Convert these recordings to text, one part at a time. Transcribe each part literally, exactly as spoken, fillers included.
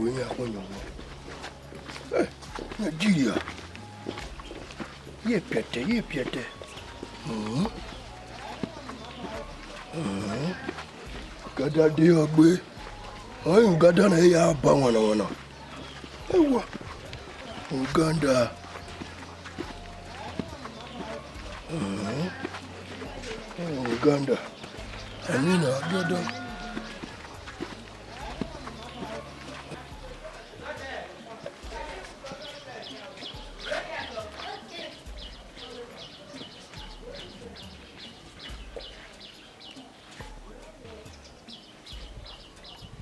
Oyin akpọyọn. Eh, Nigeria. Ye piẹtẹ, ye piẹtẹ. Mhm. Mhm. Uganda de ọgbe. Ọyẹn Uganda na ya ba wana wana. Ewa. Uganda. Mhm. Uganda. Ani na Uganda.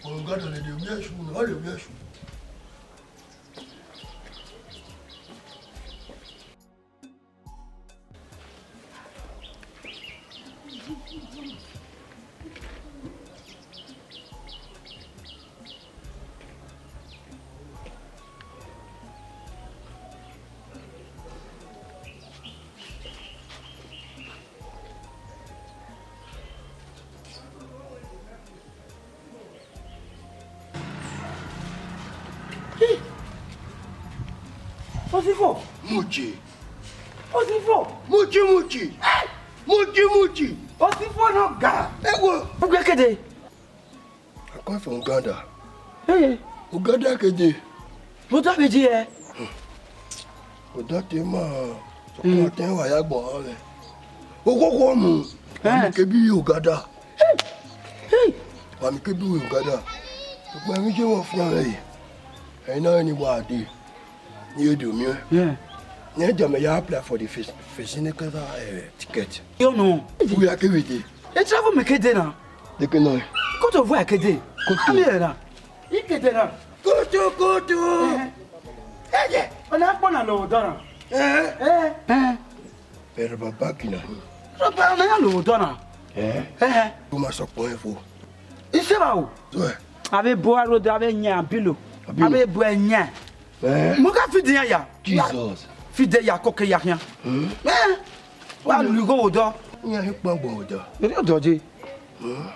Uganda lele wiẹ su, ọ lele wiẹ su. Osifo. Muchi. Osifo. Muchi, muchi. Muchi, muchi. Osifo nọ ga. Ewo. Ugekede. I come from Uganda. Hey. Uganda kede. Vbọta vbe je ẹ? Vbọta te ma, sọkpan te wa ya gbọn ọmwẹ. Oghogho mu, wa mi kebi Uganda. Hey. Wa mi kebi Uganda. Sọkpan emwi je vbe ọ fian mwẹ yi. Ẹi na ni wa de. Ni e do miẹn. Yeah. Ne jẹ mẹ ya apply for the Fes-, Fesinikẹta, eh, ticket. Yo no. Uya kevbe de. E travel mẹ kede na. Deke nọ. Koto vua kede. Koto. Ami ẹra. I kede na. Koto, koto. Eh. Eye. Ọna akpọ na lo dọna. Eh. Eh. Eh. Ẹre baba kina. Rọba ọna ya lo dọna. Eh. Eh. Ko ma sọ kpọ ẹn fo. Ise ba o. Tuẹ. Avbe ebo aro de avbe yan abilo. Abilo. Avbe ebo ẹyan. Eh? Mo ka fide iran ya. Jesus. Fide ya kọkọ ya khian. Hmm? Eh? Wa lu igho vbe odọ. Iran hi kpọngbọn vbe odọ. Eri odọ je. Hmm?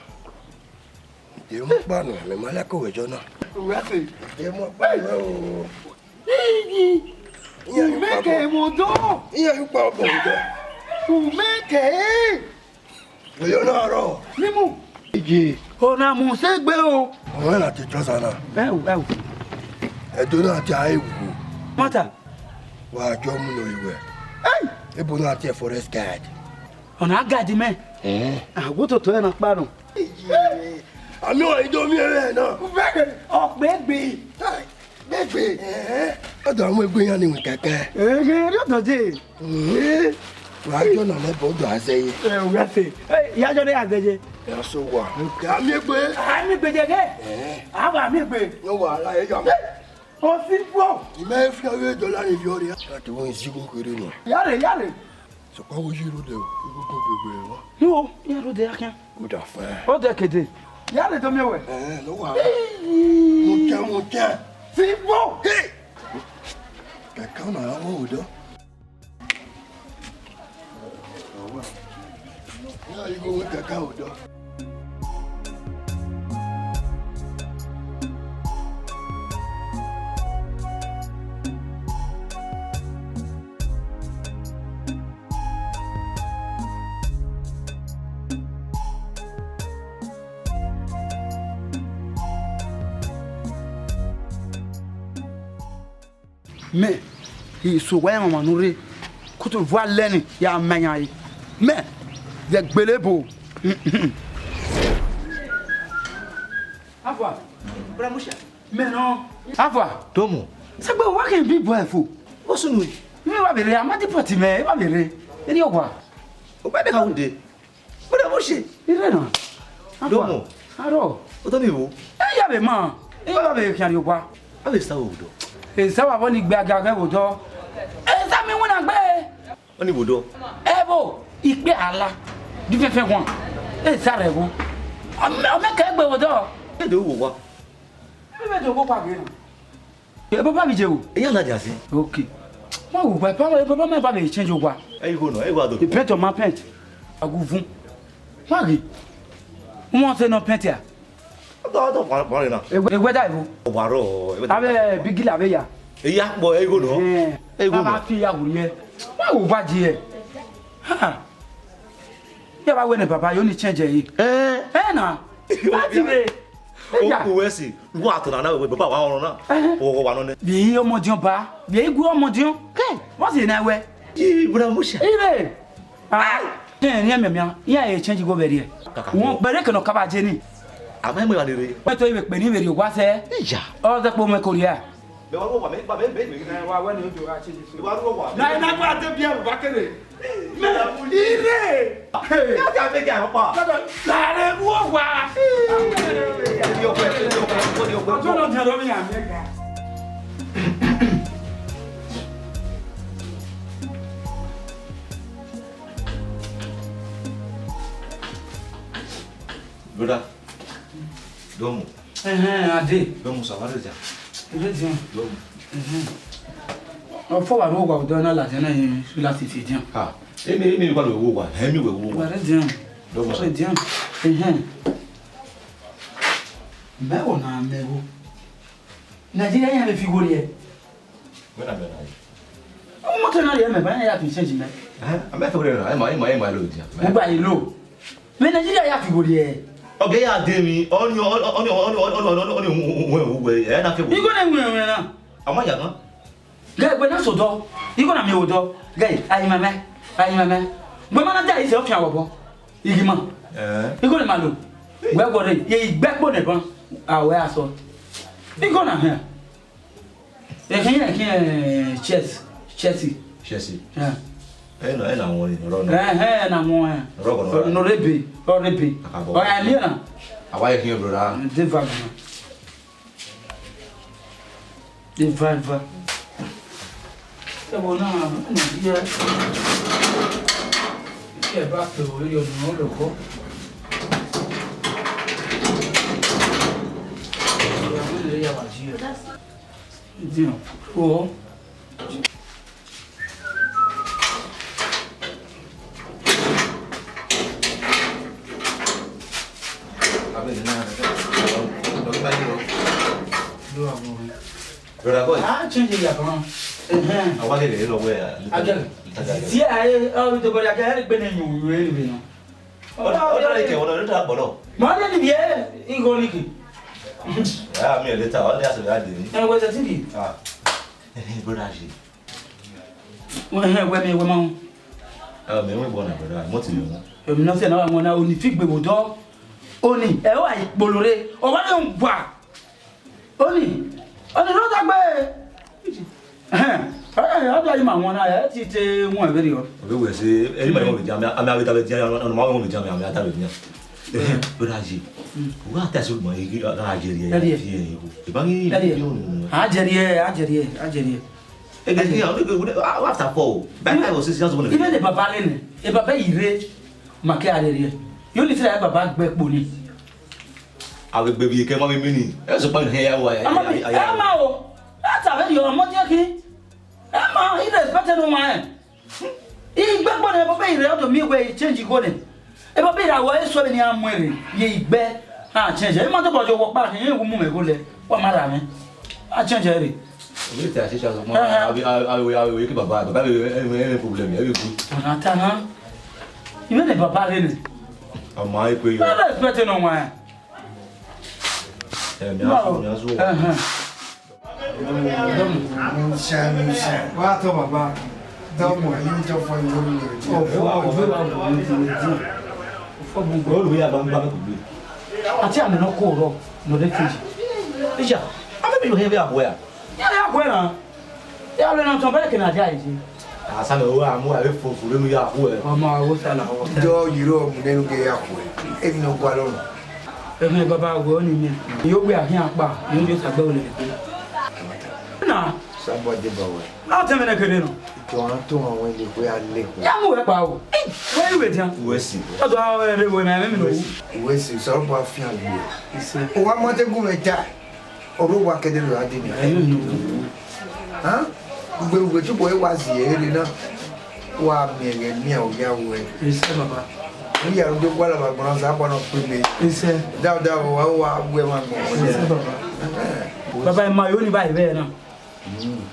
De mu kpa nọ, mẹ ma like owẹ jọ na. Uwẹ se. De mu kpa nọ o. Iran hi kpọngbọn. Umeke vbe odọ. Iran hi kpọngbọn vbe odọ. Umeke. Oyo na rọ. Mimu. Iji. Ọna mu sẹ egbe o. Ọmọ na te trọsa na. Ẹu, ẹu. Ẹdo na te a ewu. Mata. Wa jọ mu nọ iwẹ. Ẹi. Ebo na te forest guard. Ọna guard mẹ. Eh. Awototo ẹre na kpa nọ. Ami ọ ido mi ẹre na. Ọkpẹ egbe. Gbegbe. Ẹhẹn. Ọ da mu egbe iran ni wẹ kẹkẹ. Ẹhẹn, erriọ dọde. Wa jọ na lẹ bọ do azẹ ye. Ẹ, wa se. Ẹ, ya jọ de azẹ ye. Ya so wa. Ka mi egbe. A mi egbe je ghe. Ẹhẹn. A wa mi egbe. No wa la e ya. Osifo. Imẹ fi ọghe dọla ni viọ rria. Ka te wọn izi ko kere nọ. Yare, yare. Sokpan wo yi rode o, ighẹ ugbẹn gbe ẹre wa. Iwo, iran rode ya khian. Good affair. Odẹ kede. Ya rre do miẹn wẹ. Ẹhẹn, no wa. Mo tẹ, mo tẹ. Fibo. Hey! Kẹkẹ ọna ra wọ odọ. Ya igho wẹ kẹkẹ odọ. Mẹ, I so wa ẹmwẹ ọmwa ne u rre, kutu vua lẹ ni ya ma iran re. Mẹ, vbe gbele ebo. Afua, brother Musha. Mẹ nọ. Afua. Domo. Sẹgbe wa kẹ bi bọ ẹfo. What's new? Mẹ wa vbe rre, a ma deport mẹ, wa vbe rre. Erriọ wa. Obede ka hunde. Brother Musha. Ire na. Afua. Domo. Arọ. Otọ ni wo. E ya vbe ma. E ya vbe khian rrie owa. A vbe sa vbe odọ. Esa wa vọ ni gbe aga ghẹ vbe odọ. Esa mi winna gbe. Ọni vbe odọ. Ẹvbo ikpe ala. Di fẹnfẹn wan. Esa rẹ vbo. Ọmẹ, ọmẹ kẹ gbe vbe odọ. E do wo wa. Ẹ vbe do wo wa ghe na. Ẹ baba mi je wo. Eya na dia si. Okay. Ma wo gba pa, ẹ baba ma ba me change owa. Ẹ igho nọ, ẹ igho ado. E paint ọ ma paint. Agu vun. Ma ghi. Wọ́n ṣe nọ paint a. Ọ, ọ, ọ, ọ, ọ, na. Ewe, ewe da evo. Ọ wa rọ, ewe da. Avbe bigila vbe ya. Eya, bọ, ego nọ. Eh, ego nọ. Baba fi ya wuriẹ. Wa wo ba ji ẹ. Ha. Ya ba wẹ ne baba yo ni change ẹre. Eh. Eh, na. Ba ti vbe. Eya. O, o, wẹ si. Wa tọ na, na, wẹ, baba wa ọrọ na. Eh. O, o, wa nọ nẹ. Vbe ọmọ diọn ba. Vbe igu ọmọ diọn. Ke. What's the name wẹ? Yi, bra Musa. Ibe. Ah, ẹn, ne ẹmwẹ mia, iran e change igho vbe rriẹ. Kaka. Wọn kpẹre kẹ ne ọ ka vbe je ni. A ma mu iran rre. Wẹ to ivbe kpẹ ni vbe rrie owa sẹ. Iya. Ọ zẹ kpo mẹ ko rria. Mẹ wa ru owa, mẹ, mẹ, mẹ, mẹ. Ẹ, wa wẹ ne o do gha change so. Mẹ wa ru owa. Na, na gba de biẹ vba kere. Mẹ, ire. Hey. Ya ga mẹ ga pa. Lare ru owa. Yo, yo, yo, yo, yo, yo. Ọjọ́ náà jẹ́ lórí àmì ẹ̀ka. Brother, domu. Ẹhẹn, Ade. Domu, sir, wa rre dia. Rre dia. Domu. Ẹhẹn. Ọ fọ wa ru owa odọ na ladian na yin su lati fi dia. Ha, emi, emi wa ru owa, emi wẹ ru owa. Wa rre dia. Domu, sir. Rre dia. Ẹhẹn. Mẹ wo na mẹ wo. Nigeria yan le fi wo rrie. Wẹ na mẹ na yi. Ọmọ te na rhie mẹ, ba ya fi change mẹ. Ẹhẹn, a mẹ fẹ wẹ na, ẹ ma, ẹ ma, ẹ ma lo dia. Mo gba yi lo. Mẹ Nigeria ya fi wo rrie. Ọ gẹ ya de mi, ọni, ọni, ọni, uwẹ, ẹ na fẹ wo. Igho na wẹ wẹ na. A ma ya gan. Gẹ, wẹ na so dọ. Igho na mi wo dọ. Gẹ, ayi mama, ayi mama. Wẹ ma na da ise ọfian wọ bọ. Ighi ma. Eh. Igho na ma lo. Wẹ wọ rre, ye igbẹkpo nẹ ban. A wẹ asọ. Igho na hẹn. Ẹkhin, ẹkhin, eh, Chelsea, Chelsea. Chelsea. Yeah. Ẹ na, ẹ na wọn ni, ọrọ nọ. Ẹhẹn, ẹ na wọn, eh. Ọrọ gọnọ. Nọ rebe, ọ rebe. Akabọ. Ọ ya ni na. Awa ye khin, brother. De va gọnọ. De va, va. Ẹ wo na, na ye. Ẹ ba pe o, yo no lo ko. Ya mo le ya wa ji. Diọn, o. Brother boy. Ah, change ya kan. Ẹhẹn. Awa gẹgẹ lọ wẹ a. Agẹ. Ti a e, ọ, to body agẹ, ẹ gbe ne yu, yu, yu, yu, no. Ọdọ, ọdọ ike, ọdọ, ọdọ agbọdọ. Ma ne ni biẹ, igho ni ke. Ah, mi later, ọdọ asẹ ya de ni. Ẹ, wẹ sẹ ti di. Ah. Eh, brother, je. Wẹ, wẹ mi, wẹ ma wọn. Ah, mi wẹ bọ na, brother, mo ti mi wọn. Èmi náà sẹ náà wọn náà, oni fi gbèwò dọ. Oni, ẹ wá ìpolore. Ọwọ́ ni ń wà. Oni, oni ló dàgbé. Ẹhẹn, ẹ, ẹ, ọdọ yìí mà wọn náà, ẹ ti tẹ wọn ẹ̀rẹ́ yọ. Ọ̀rẹ́ wẹ̀ ṣe, ẹ ní màá yọ̀ wọ̀ jàmí, àmì àwọn ìtàwé jẹ́, ọ̀nà màá yọ̀ wọ̀ jàmí, àmì àtàwé jẹ́. Ẹhẹn, brother, je. Wọ́n á tẹ̀sí olùmọ̀ yìí, ọ̀gá àjẹrì ẹ̀, Ẹ̀rí ẹ̀. Fi ẹ̀ yìí. Ìbá yín Ẹ̀rí ẹ̀. Yóò nù. Àjẹrì ẹ̀, àjẹrì ẹ̀, àjẹrì ẹ̀. Ẹ gẹ́gẹ́ bí àwọn, after four, by five or six years old. Even the baba lẹ́nu, the baba yìí rẹ̀, màkẹ́ àrẹ̀rẹ̀. Yóò ní sílẹ̀ baba gbẹ pò ni. Àwọn ìgbèbí kẹ́ mọ́ mi mí ni. Ẹ sọ pé ìhẹ́ yà wá. Àmọ́ mi, ẹ máa o. Ẹ tàbí yọ ọmọ jẹ́ kí. Ẹ máa, he respect no man. Igbagbo ne baba ire ọdọ mi wẹ change igho ne. E baba ire awọ eso ni a mu ere ye igbe. A change. E ma to bọjọ wọ pa, e wu mu mẹ gho lẹ. Wa ma ra mẹ. A change ere. Obi te a ṣe ṣe ọmọ, abi, abi, abi, abi, ki baba, baba, e, e, e, problem, e, e, good. Ọna ta na. Ibe ne baba re ne. Ọmọ, e pe yo. I don't expect no one. Eh, mi a sọ, mi a sọ. Ẹhẹn. Musa, Musa. Wa tọ baba. Dọmọ, yìí tọ fọ ìwé mi. Ọfọ, ọfọ, ọfọ, ọfọ, ọfọ, gbogbo. Olùwé ya gbangba mẹ kò gbé. Àti àmì náà kò rọ, nọ dé kejì. Ìjà, a fẹ́ mi yóò hẹ́ bí àbúrò yà. Yà á yà kú ẹ̀ náà. Yà á lọ náà tán bẹ́ẹ̀ kì í náà jẹ́ àìsí. Àṣà mi ò wá mú àwé fòfò lẹ́nu yà kú ẹ̀. Ọmọ àwo sálà wọ. Jọ yìí rọ mú nínú gẹ yà kú ẹ̀. Èmi náà gbọ́ lọ́rùn. Ẹ̀hìn bàbá àwọ̀ ni mi. Yóò gbé àhín apá, yóò gbé sàgbẹ́ òlè. Nà. Sábà dé bá wẹ̀. Náà tẹ́mi náà kéde nù. Jọ à ń tó àwọn ilé pé a lè pé. Yà mú ẹ pa o. Wẹ́n ìwé tiẹ̀. Ìwé sí. Ọ̀dọ̀ àwọn ẹ̀rẹ́ ìwé náà, ẹ̀mí mi lò. Ìwé sí, sọ̀rọ̀ bá fi hàn gbé. Ìṣe. Ó wá mọ́tẹ́gùn rẹ̀ já. Ọ̀rọ̀ wa kẹ́dẹ́ lọ́wọ́ adé mi. Ẹ̀yin ò ní. Hàn? Gbogbo ìwé tí mo wá sí ẹ̀rẹ́ náà, wà á mi ẹ̀rẹ́ mi ò yá wọ ẹ̀. Ìṣe bàbá. Iya ndo guala ma gbọna sa gbọna pe me. Ise. Da da wa wa we ma gbọn. Ise baba. Baba, ima yo ni ba ibe na.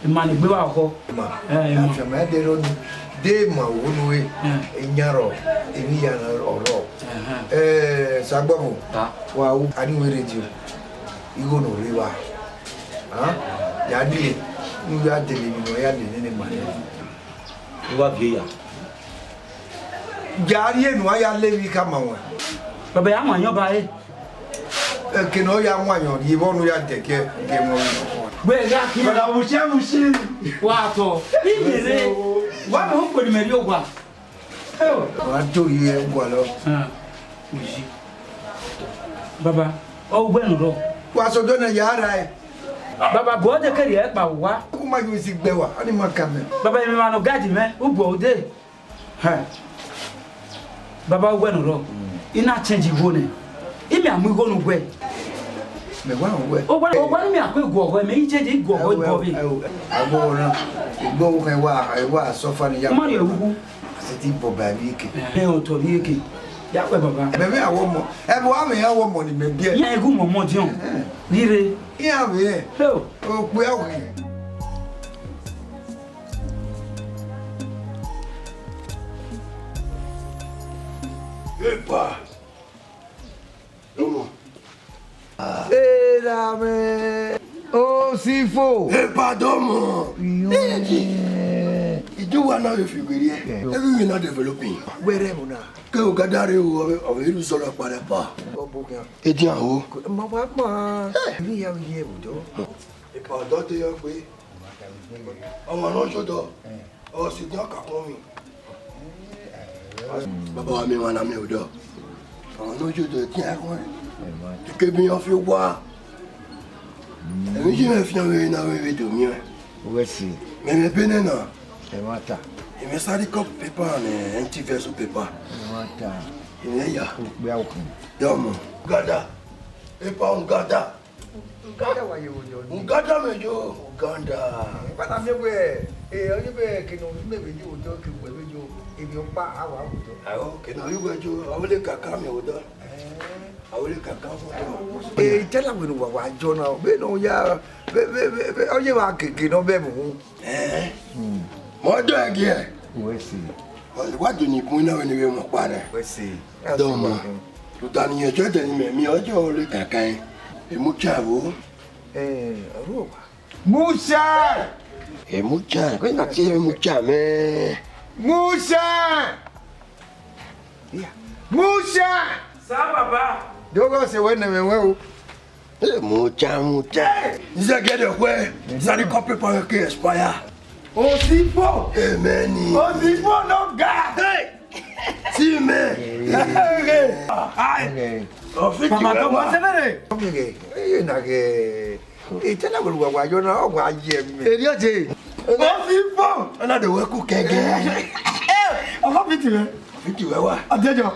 Ima ni gbe wa kọ. Ma. Eh, ima. Afia ma de ro ni. De ma wo nu we. Eh. Inya ro, eni ya na ro. Eh, eh. Eh, sa gbọ mo. Ta. Wa u ani we radio. Igho no re wa. Ha? Ya die. Nu ya dele mi no ya dele ne ma. Wa vie ya. Ya rhie enu a ya le emwi khama wan. Baba, ya wan yọ ba re. Eke ne ọ ya wan yọ, rhie vbọ ne u ya dẹgiẹ, gie ẹmwẹ ọvbehe. Wẹ gha khian. Baba, muche, muche. Wa tọ. Iyẹnẹ. Wa mẹ okpeni mẹ rhie owa. Wa do rhie gualọ. Ah, uyi. Baba, ọ wẹ nọ rọ. Wa sẹ odọ nẹ ya rae. Baba, bọ de kẹrriẹ kpa wa. Ku ma ju isi gbe wa, ani ma ka mẹ. Baba, emwi ma nọ gadi mẹ, u bọ ode. Hẹ. Baba, uwẹ nọ rọ. I na change igho nẹ. I mẹ a mu igho ne uwẹ. Mẹ wa wẹ. Owa, owa ni mẹ a kue guọghọ, mẹ i change iguọghọ, iguọghọ. Ẹwẹ, ẹwẹ, ẹwẹ, na. Igbo wo kẹ wa, wa suffer ni ya. Ma rhie wu. A sẹ ti bọ ba emwi eke. Ẹ, otọ emwi eke. Ya wẹ baba. Mẹ mẹ awọ mọ. Ẹ bu amẹ ya wọ mọ ni mẹ biẹ. Ya egu mọ mọ diọn. Ẹ. Rire. Iran vbe. Heo. Okpia ohi. Epa. Domo. Eramẹ. Osifo. Epa domo. Iyo. Iji. Iji wa na vbe fi gbe rrie. Eh. Everywhere na developing. Where mu na? Ke o ga da re o, ọ vbe, ọ vbe ru zọlọ kpa rẹ pa. Edian o. Ma wa ma. Ẹ. Emi ya vbe ye vbo do. Epa ọdọ te yọ gbe. Ọmwa ne ọ ye odọ, ọ si diọn kakọn mwẹ. Baba wa, mẹ emwa na miẹn odọ. Ọmwa ne ọ ye odọ, tian ẹkhuẹn. Keke ebe iran fi owa. Emwi ye mwẹ fian vbe na vbe vbe do miẹn. Wẹ si. Mẹ mwẹ ebe nẹ na. Ẹmwata. Emwi sari cup paper and, eh, empty vessel paper. Ẹmwata. Emwi ya. Ukpia ukhin. Dọmọ. Gada. Epa un gada. Uganda wa ye odọ ni. Uganda mẹ yo, Uganda. Ipa na miẹn wẹ, eh, ọ ye vbe kene ovbi mẹ vbe ye odọ, ke uwẹ vbe yo, emwi ọkpa a wa ye odọ. Aro, kene ovbi wẹ yo, avbe le kaka miẹn odọ. Eh. Avbe le kaka miẹn odọ. Eh, itẹla wẹ ne uwa wa yọ na, vbene ọ ya, vbe, vbe, vbe, vbe, ọ ye vbe agege ne ọ vbe mu. Eh. Hmm. Mẹ ọ dọ ẹgiẹ. Wẹ si. Ọ wa do ni bun na vbe ne vbe mu ọkpa nẹ. Wẹ si. Dọmọ. Uta ne irẹn jọ ẹdẹ ne imẹ miẹn, ọ jọ re kankan. Emucha vbo? Eh, ọrhuẹ owa. Mucha! Emucha, kọ na tie Emucha mẹ. Mucha! Iya. Mucha! Sa baba. Dogo se wẹ ne mẹ wẹ o. Emucha, mucha. Nzẹ gẹdẹ wẹ, sari kọ pepa ke expire. Osifo. Amen. Osifo no ga. Hey! Simẹ. Ai. Ọfiki Papa wẹ Thomas wa. Severe. Ọmọ gẹ, eye na gẹ. Etena wẹrẹ uwa wa yọ na, ọ wa ye mẹ. Eri ọje. Osifo. Ana de wẹ ku kẹgẹ. Eh, ọkọ fiti wẹ. Fiti wẹ wa. Ọjẹjọ.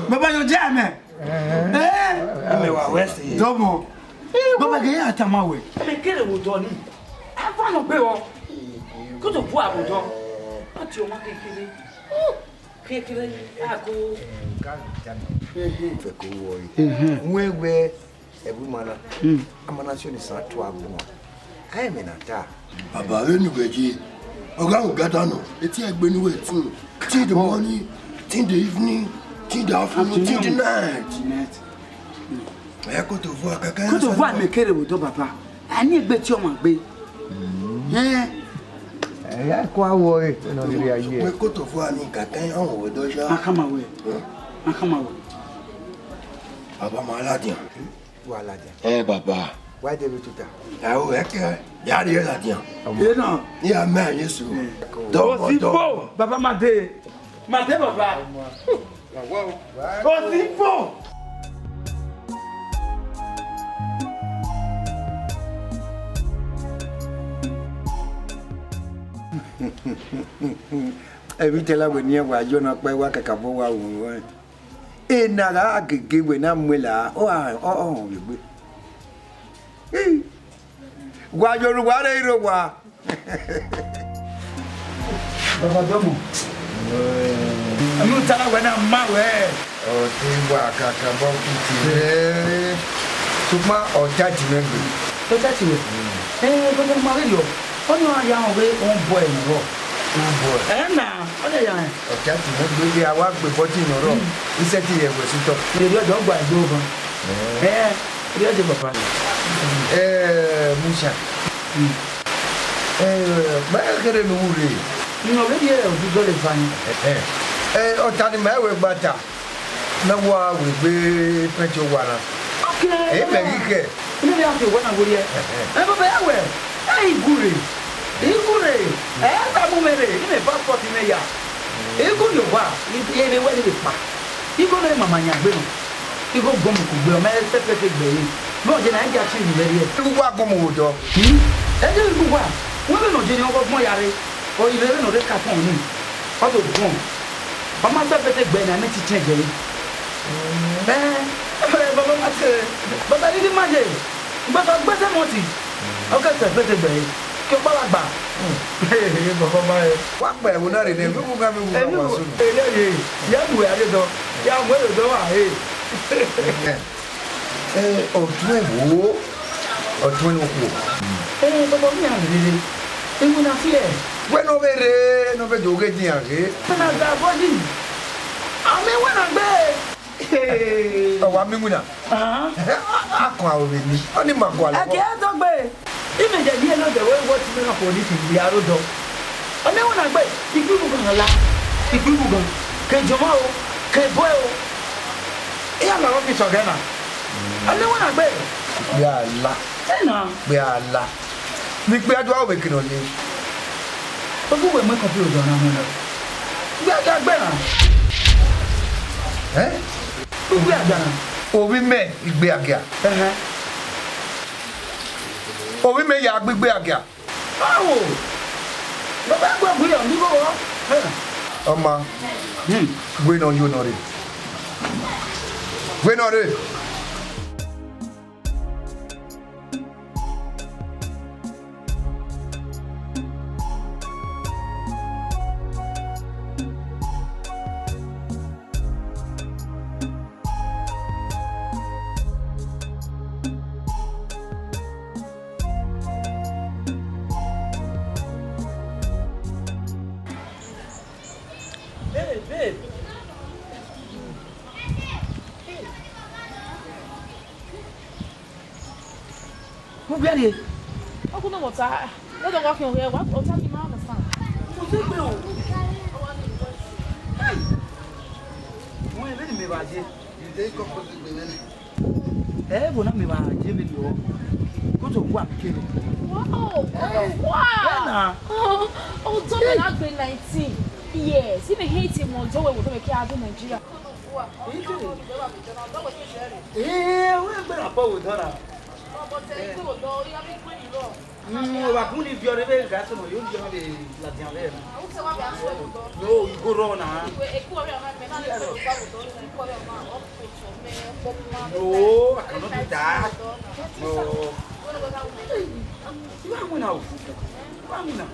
Baba yo jẹ mẹ. Eh. Eme wa wẹ si. Dọmọ. Baba gẹ ya tama wẹ. Mẹ kere wo dọ ni. Afa no gbe wọ. Ko to bu abo dọ. Ọ ti ọmọ kékeré. Kékeré, ago. Fẹ ko wọ yi. Wẹ wẹ, ẹbu ma na. A ma na si ọni san tua agbọn. A i mẹ na ta. Baba, vbene uwẹ ye, ọ gha ru gada nọ, eti ẹgbe ne uwẹ tun. Till the morning, till the evening, till the afternoon, till the night. Ẹ koto vua kẹkẹ. Koto vua mẹ kere wo dọ baba. A ni egbe tie ọmwa gbe. Ẹn. Ẹ ya ko awọ ẹ, nọ ni ya ye. Wẹ koto vua ni kẹkẹ, ọmwa wo dọ ya. Ma kama wẹ. Ma kama wẹ. Baba ma ladian. Wa ladian. Ẹ baba. Wa de bi tuta. Ẹ o, ẹ kẹ, ya rhie ladian. Ye na. Ni a mẹ Jesu. Dọ, dọ. Osifo, baba ma de. Ma de baba. Osifo. Emwi te la wẹ ne iran wa yọ na kpa wa kakabọ wa ru ẹn. Ena gha gege wẹ na muẹn la, ọ a, ọ, ọ họn vbe egbe. Ii. Wa yọ ru wa rre iro wa. Baba dọmọ. Unu ta na wẹ na ma wẹ. Ọ te wa kakabọ kuti rẹ. Sokpan ọ ta ti mwẹ gbe. Ọ ta ti wẹ? Ẹ, baba ma vberriọ. Ọni ọ ya họn wẹ one boy nọ rọ. One boy. Ẹ na, ọni ya họn. Ọ ta ti mwẹ gbe, a wa gbe bọtin nọ rọ. Isẹtin ye wẹ sutọ. Iyẹn ọ gba egbe ọban. Ẹ, ọ dee baba. Ẹ, Musa. Ẹ, ma kherhe ne u wu rre. Nọ vbe rhie odudọ le eva ni. Ẹ, ẹ, ọ ta ne ima wẹ gba ta. Mẹ wa wegbe pẹnti owa na. Okay. Ẹ, mẹ ghi khẹ. Ine vbe a fi owa na ghorie. Ẹ, baba ya wẹ, ẹ i gure. I gure. Ẹ, ta mu mwẹ rre, ine passport mwẹ ya. I gure owa, i, i vbe wẹ ni vbe kpa. I gure mama yan gbe nọ. I gho gun mu kugbe, ọ mẹ separate gbe ẹre. Vbe ọ je na, I gia change vbe rriẹ. Igho uwa gun mu vbe odọ. Hmm? Ẹ de igho uwa, wẹ vbe ne ọ je ne ọ gbọn ya rre. Ọ i rre vbe ne ọ rre ka tọn ni. Ọ do guan. Ọ ma separate gbe na, mẹ te change ẹre. Ẹ, baba ma te, baba ghi ma ye, gbẹsẹ gbẹsẹ mọ ti, ọ ke separate gbe ẹre, ke ọkpa wa gba. Baba ma ye. Wa gba ẹvbo na rre nẹ, vbe mu gha vbe mu gha wa sunu. Ere ye, ya mu ẹre dọ, ya mu ẹre dọ wa he. Ẹ, ọtuẹn wo, ọtuẹn ne okhuo. Ẹ, baba, ọ miẹn rere, iwinna fi ẹ. Wẹ ne ọ vbe rre, ne ọ vbe do ghe edian ghe. Ọna ga bọ yi. A miẹn iwinna gbe. Ọ wa miẹn iwinna? Ahan. A kọn aro vbe ni, ọ ni ma gualọ. Ẹ ke dọgbe. Imẹ ye rhie ne odẹ wẹ, wẹ ọtẹn mwẹ na khuo ni khin, ya aro dọ. Ọ miẹn iwinna gbe, ikpikpu ghan la, ikpikpu ghan, ke jọmọ o, ke bọe o. Iran ma vbe ọfisa ọghẹ na. Ọ miẹn iwinna gbe. Ikpia la. Ẹ na. Ikpia la. Ne ikpia do aro vbe kene ọ ye. Ọ gu wẹ mu kọmputa odọ na mu na. Ikpia gha gbe na. Ẹ? Ikpia gha na. Ovbi mẹ igbe agia. Ẹhẹn. Ovbi mẹ ya gbe igbe agia. Awo! Baba gbe gbe yọ, mi gho. Ẹ. Ọ ma. Hmm. Wẹ ne ọ yo nọ rre. Wẹ nọ rre. Hey, babe. Mo gbẹ rre. Ọkọ náà mọta, lọ́dọ̀ wa fi hàn rẹ, wa ọta mi máa understand. Mo ti gbé o. Hey! Wọ́n ẹ bẹ́ẹ̀ ni mi bá jẹ. Ìdè kọ́kọ́ ti gbé mẹ́rin. Ẹ bọ̀ náà mi bá jẹ mi lọ. Kó tó wà mí kéré. Wow! Hey! Wow! Ẹ nà. Ọjọ́ mi náà gbé nineteen years. Ibe hate him ọjọ́ wẹ̀ wò tó mi kí a dé Nàìjíríà. Ee, wẹ gbẹrẹ akpọ wẹ dọ na. Mm, wa kun ni viọ rẹ vbe ga sọnọ, yo viọ vbe ladian vbe na. No, you go run na. No, I cannot do that. No. Hey, you are one out. You are one out.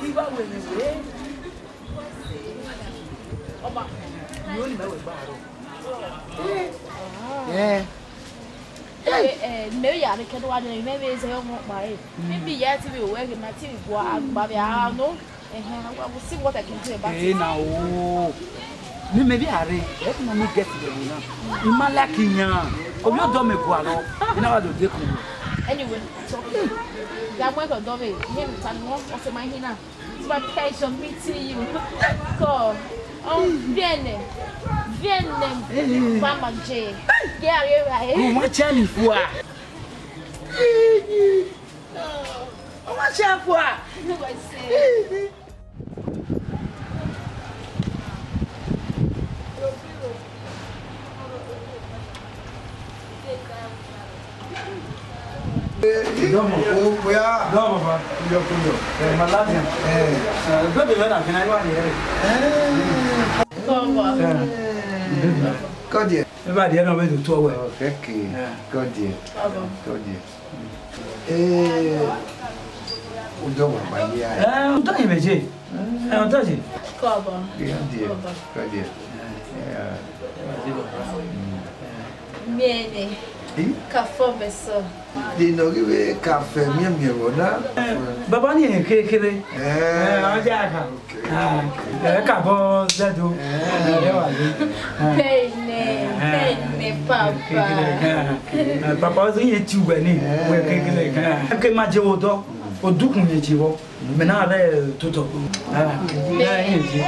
Iba wẹ ne wẹ. Ọba, ni oni mẹ wẹ gba aro. Eh. Eh, eh, mẹ ya ne kẹdo wa ne mẹ vbe zẹ ọmọ kpa re. Maybe ya ti vbe wẹ ghe ma ti vbe gua gba vbe a no. Eh, I will see what I can do about it. Eh, na o. Ni mẹ vbe a rre, ẹ ti ma mi get vbe na. I ma like yan. Ovbi ọdọ mẹ gualọ. I na wa do de kun. Anyway, it's okay. Ya mo ko do vbe. Ni mi ta ni mo, o se ma hin na. It's my pleasure meeting you. Come. Oh, viene. Viene. Mama J. Get out of here. Ọmọ Chani fua. Ọmọ Chani fua. Dọmọ. O pia. Dọmọ, baba. Kuyọ, kuyọ. Eh, Maladia. Eh. Eh, baby, when I can, I want here. Eh. Come on. Eh. Come here. Everybody, I know where to talk well. Oh, thank you. Yeah. Come here. Come on. Come here. Eh. Odọ wa ba ye a. Eh, odọ ye vbe je. Eh, odọ ye. Kọbọ. Kọbọ. Kọbọ. Miẹn ne. Ka fọ mẹ sọ. De nọ ghi vbe ka fẹ miẹn miẹn vbọ na? Eh, baba ni ehe kere kere. Eh, ọ ya ka. Ah, ẹ ka bọ zẹdo. Eh. Ẹ wa le. Eh. Pẹnẹ, eh, pẹnẹ, papa. Eh, papa, ọ zẹ ye ti wẹ ni, wẹ kekele. Eh. Ke ma je odọ, odukun ye je vbọ. Mẹ na rẹ toto. Ah, ẹ ye je.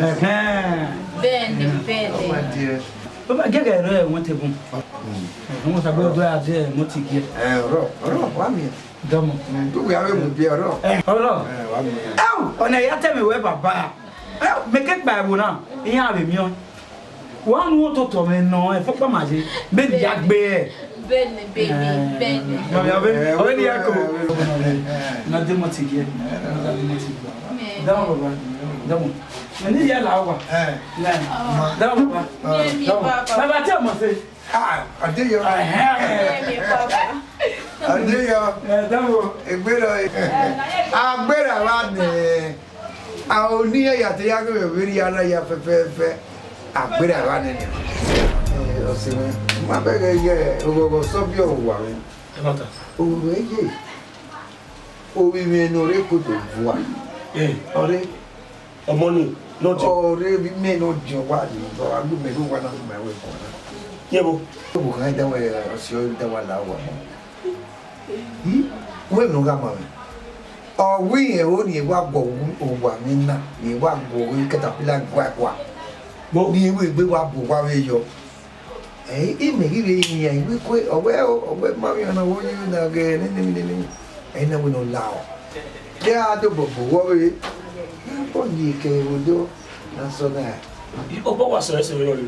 Ẹhẹn. Bẹẹni, bẹẹni. Ọ ma diẹ. Baba, gẹgẹ rẹ wẹn te bun. Mm. Ẹhẹn, wẹn sabọ do a de mo ti giẹ. Eh, ọrọ, ọrọ, wa miẹn. Dọmọ. Mm, du wẹ avbe mu biẹ ọrọ. Eh, ọrọ. Eh, wa miẹn. Ẹu, ọna ya tẹ mẹ wẹ baba. Ẹu, mẹ ke kpa ẹvbo na, iran vbe miẹn. Wa nu ototọ mwẹ nọ, ẹ fọkpa ma ye. Bẹẹni ya gbe ẹ. Bẹẹni, bẹẹni, bẹẹni. Ọvẹ, ọvẹ, ọvẹ ni ya ko. Na de mo ti giẹ. Na de mo ti giẹ. Dọmọ baba. Dọmọ. Ẹni ya la wa. Eh. Dọmọ baba. Miẹn mi, baba. Baba, tẹ ọmọ se. Ah, Adeyọ. Ẹhẹn. Adeyọ. Ẹ, dọmọ. Egberra. Agberra vba nẹ. A, oni ya te ya ghe vbe rhia na ya fẹfẹfẹ. Agberra vba nẹ nẹ. Ẹ, ọse mwẹ. Ma bẹghe ye oghọghọ sọbiọ owa mwẹ. Ẹ ma ta. Owa ye. Ovbi mwẹ ne ọ rre kodo vua. Eh. Ọ rre. Ọmọ ni, ne ọ diọn. Ọ rre vbe imẹ ne ọ diọn wa ni, ọ wa gu mẹ rre owa na, gu mẹ wẹ kọ na. Yẹ vbo? Owa khan da wẹ, ọse ọ da wa la owa mọ. Hmm? Wẹ ne ọ gha ma mwẹ. Ọ wẹ irẹn ro ne wa guọghọ owa mwẹ na, ne wa guọghọ caterpillar gua gua. Vbo? Ne I wẹ egbe wa bu owa vbe yọ. Ẹ, imẹ ghi vbe rinmwian, I wẹ kue, ọ wẹ, ọ wẹ ma vbe ọna, ọ wẹ ọ ye na ghẹ nene, nene, nene. Ẹ na wẹ ne ọ la ọ. Te a do bọbọ wọ vbe, ọ ye ke vbe do na sọ na. Obọ wa sẹ ẹse vbe rọre.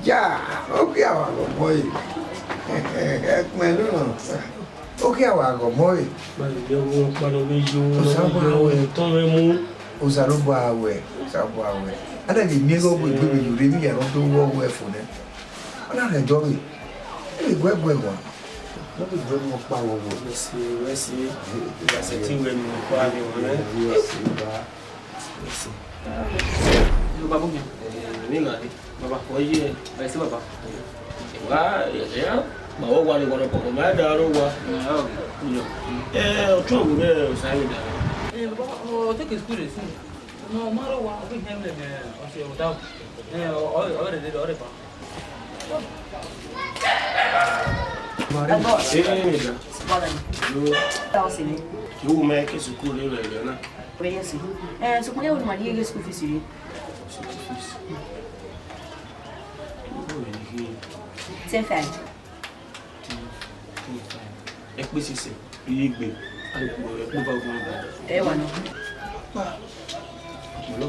Eya, ọ ghi a wa gọ mọ e. Ẹkpẹn nọ, ọ ghi a wa gọ mọ e. Ba ye ọghe ọkpa ne ọ vbe yo, ne ọ vbe yo, tọn vbe mu. Osanobua wẹ, Osanobua wẹ. A na vbe miẹn ighe ọ wẹ egbe vbe ye urre, vbe iran ne ọ do wẹ ọ wẹ fo nẹ. Ọ na rhie ẹdẹ ọvbehe, e vbe guẹ guẹ wan, ne ọ vbe guẹ mu ọkpa vbe ọvbehe. Wẹ si, wẹ si. Ẹ, ẹ, ẹ, ẹ, sẹtin wẹ mu ọkpa vbe ọvbehe. Wẹ si, ba. Wẹ si. Yo, baba, ogiẹn. Ẹ, ne I gha dee. Baba, wẹ ye? Wẹ si, baba. Wa, ẹ, ẹ, ma wẹ wa rre wa rre ọkpọkọ, ma da rre owa. Ẹ, ọ tuẹ vbe Osanobua da. Ẹ, baba, ọ te ke school soon. Ọ ma rre owa, ọ ghi hẹn mwẹ ne ọ si ẹvbo da. Ẹ, ọ, ọ, ọ rre, ọ rre ba. Ẹ bọ. Ẹ, ẹ, ẹ, da. Baba. Yo. Da ọ si ni. Yo, mẹ ke school rre rẹ na. Wẹ ye si. Ẹ, school ye, wo ma ni ye school fees rre? School fees. Ten five. Ten, ten five. Ẹkpẹsẹsẹ, iye egbe, ẹkpẹva ọgbọn. Ẹ wa nọ. Pa. Hello.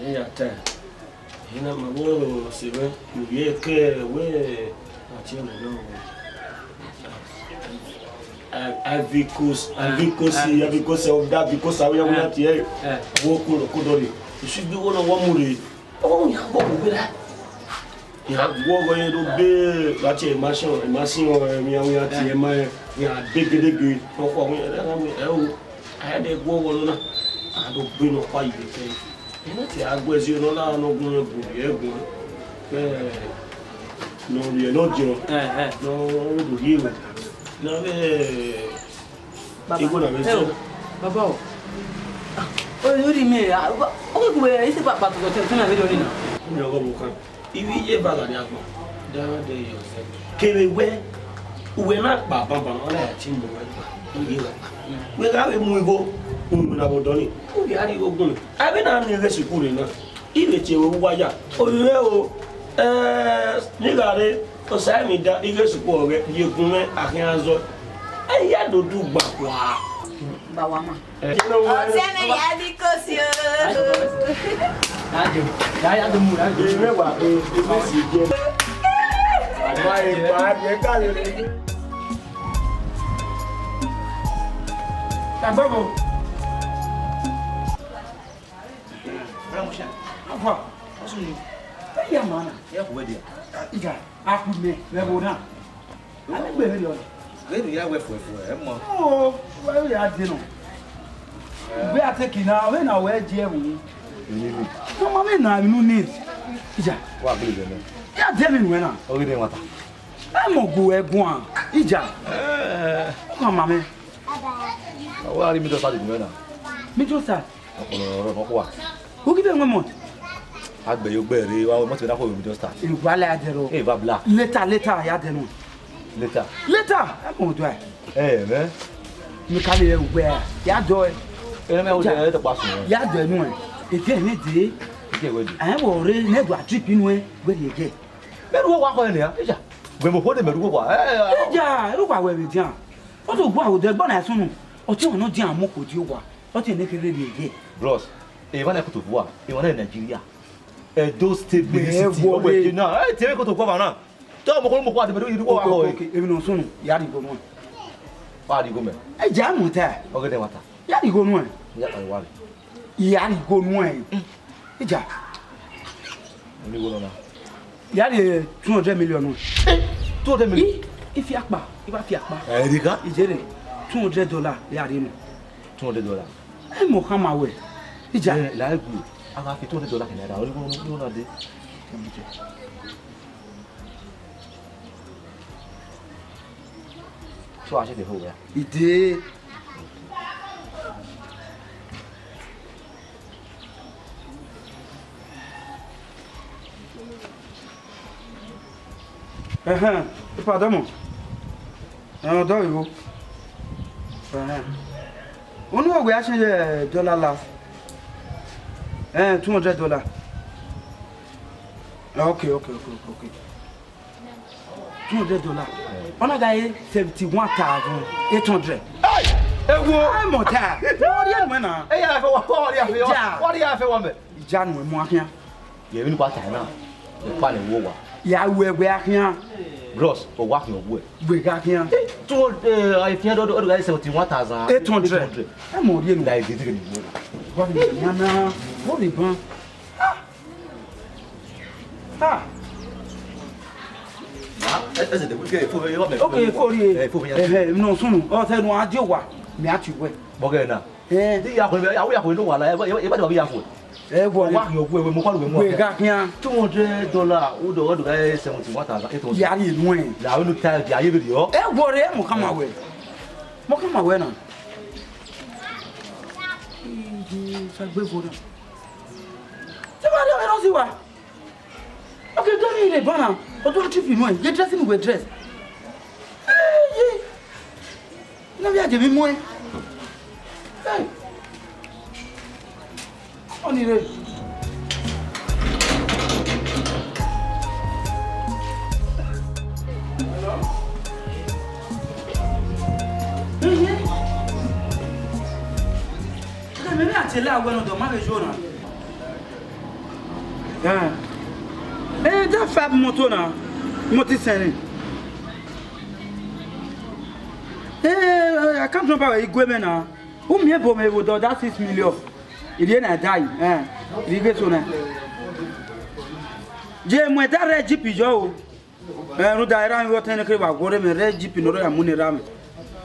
Ẹ ya ta. Ena ma wo se vbe, u ye ke wẹ, a tie nọ. Ivory Coast, Ivory Coast, Ivory Coast, ọ da Ivory Coast, awẹ ya wẹ ya tie. Wo ko ko do re. Isu bi wo na wa mu re. Ọ ya go we la. Ya go go ye do be, la tie ma sio, ma sio, mi ya wẹ ya tie ma, ya degedege. Ọ ko wẹ, ẹ o. A ya de gu ọghọ nọ na, a do gbe nọ kpa yi vbe kẹe. Ena te a gu ẹzọ nọ na, nọ gun rẹn gun rhie ẹguẹn. Ẹ, nọ rhie nọ diọn. Ẹ, ẹ. Nọ do rhie ẹguẹn. Na vbe, baba, igho na vbe, ẹ o, zọ. Baba o. Ah, o, o ri mi, ah, o, o, o, isi papa to, to, to na vbe do ni na. Ni ọgọ mo kan. Ivbi iye eva gha rrie agbọn, da rẹn dẹ ye ọzẹ. Kevbe wẹ, uwẹ na kpa banban, ọ na ya tie mu wẹ kpa, u ye gha kpa. Wẹ gha vbe mu igho, unu na vbe odọ ni, u ghi a rhie igho gun. A vbe na rrie ighe sukuru na, I vbe tie ruẹ uwu aya. Ovbi mwẹ o, eh, ne I gha rre, Osaẹmwẹda ighe sukuru ọghẹ, ye gun mwẹ, a khian zọ. Ẹ ya do du gba kua. Ba wa ma. Ọtẹn ne ya di kosi o. Ajo, ya, ya do mu, ya do. Ime wa, e, e, e si je. Ama e pa je ka le. Agbabo. Ramusha. Afa. Osu ni. Ya ma na. Ya ku we dia. Ija, a ku me, we bo na. Ane gbe vberriọ na. Vberriọ ya wẹ fuẹfuẹ, ẹ mọ. O, wẹ ya die nọ. Wẹ a take na, wẹ na wẹ die ẹvbo. Emwi ni. Ọma mwẹ na, emwi ne u need. Ija. Wa gbe vbe nẹ. Ya die emwi nuẹn na. Ọghe ne ẹmwata. Ẹ mọ gu ẹ guan. Ija. Eh. Ọma mwẹ. Wa rhie middle start gu mwẹ na. Middle start. Ọrọ nọkhua. U ghi vbe wan month? A gbe yo gbe rre, wa month na khuo middle start. Ewa la ya dẹ rọ. Eva black. Later, later, ya dẹ nuẹn. Later. Later, ẹ mọ do ẹ. Ẹ, mẹ. Mi ka le wẹ, ya dọ ẹ. Ẹ, mẹ, o de, ẹ, tọkpa sunu. Ya dọ ẹ nuẹn. Eke ne de. Eke wẹ de. Ẹ, wọ re, ne do a trip nuẹn, wẹ de gẹ. Mẹ ru wa kọ ẹ nia, eja. Wẹ mo khuo de mẹ ru wa. Ẹ, ẹ, ẹ. Eja, ru wa wẹ vbe dian. Ọ do gua odẹ gbọna sunu. Ọtiọnrẹn nọ dian mu kho di owa. Ọ tie ne kherhe rhie ye. Bros, emwa na koto vua, emwa na Nigeria. Edo State Benin City, wọlé. Ọ wẹ je na, ẹ tie koto vua na. Tọ mo ko mo ko ade me do yi wa. Okay, okay, okay. Emwi nọ sunu, ya rhie igho nuẹn. Wa rhie igho mẹ. Ẹ ja mu ta. Ọghe ne wa ta. Ya rhie igho nuẹn. Ya ta wa rhie. Ya rhie igho nuẹn. Ija. Oni wo nọ na. Ya rhie two hundred million nuẹn. Eh, two hundred million? I, i fi akpa, i wa fi akpa. Eh, rika? Ijere, two hundred dollar ya rhie nuẹn. Two hundred dollar. Ẹ mọ khama wẹ. Ija. Eh, la egbe. A gha fi two hundred dollar kẹ naira. Oni wo, oni wo na de. So a ṣe de ho ya. Ide. Ẹhẹn, ipa dọmọ. Ẹhẹn, ọdọ iwo. Ẹhẹn. Unu wẹ a ṣe, eh, dollar last. Eh, two hundred dollar. Okay, okay, okay, okay, okay. Two hundred dollar. Ọ na gha re seventy one thousand eight hundred. Hey! Ewo! Ẹ mọ ta. Ọ rhie nuẹn na. Ẹ ya fẹ wa, ọ rhie fẹ wa. Ija. Ọ rhie fẹ wa mẹ. Ija nuẹn mu akhian. Yẹ vbene wa ta na. Ẹ pa ne wo wa. Ya wẹ wẹ akhian. Bros, ọ wa khian wẹ. Wẹ gha khian. Two hundred, eh, I think ọ do, ọ do gha seventy one thousand eight hundred. Ẹ mọ rhie nuẹn. Like this, you know. Wa ni na na. Wo ni ban. Ha! Okay, fo ye. Eh, fo ye. Eh, eh, no sunu. Ọ sẹ nu a di owa, mi a ti wẹ. Bọgẹ na. Eh. Di ya ko, ya ya ko no wala. E ba di ya ko. Eh, wọ. Wa yo we, we mo ko we mo. We gha khian. Two hundred dollar, o do, o do, eh, seventy one thousand eight hundred. Ya rhie nuẹn. La o nu ta, ya ye bi yo. Eh, wọ re mo ka ma wẹ. Mo ka ma wẹ na. Sa gbe vo na. Te wa re, ọ si wa. Okay, do ni re bana. O do trip nuẹn. Ye dress ni we dress. Hey, ye. Na via je mi mu e. Hey. Oni re. Hello? Hey, ye. Mẹ vbe a te la wẹ ne ọdọ ma vbe yo na. Eh, eh, that five motor na, motor sẹnẹ. Eh, I can't remember where you go, man, na. U miẹn ebo mwẹ vbe odọ, that six million. Ivie na da yi, eh, ivie ghe so na. Je mu ẹdẹ rẹ jeep yọ o. Eh, rhunmwuda erha mwẹ vbe ọtẹn nẹkẹn wa guọrọ mwẹ, rẹ jeep ne ọ rọ ya mu ne erha mwẹ.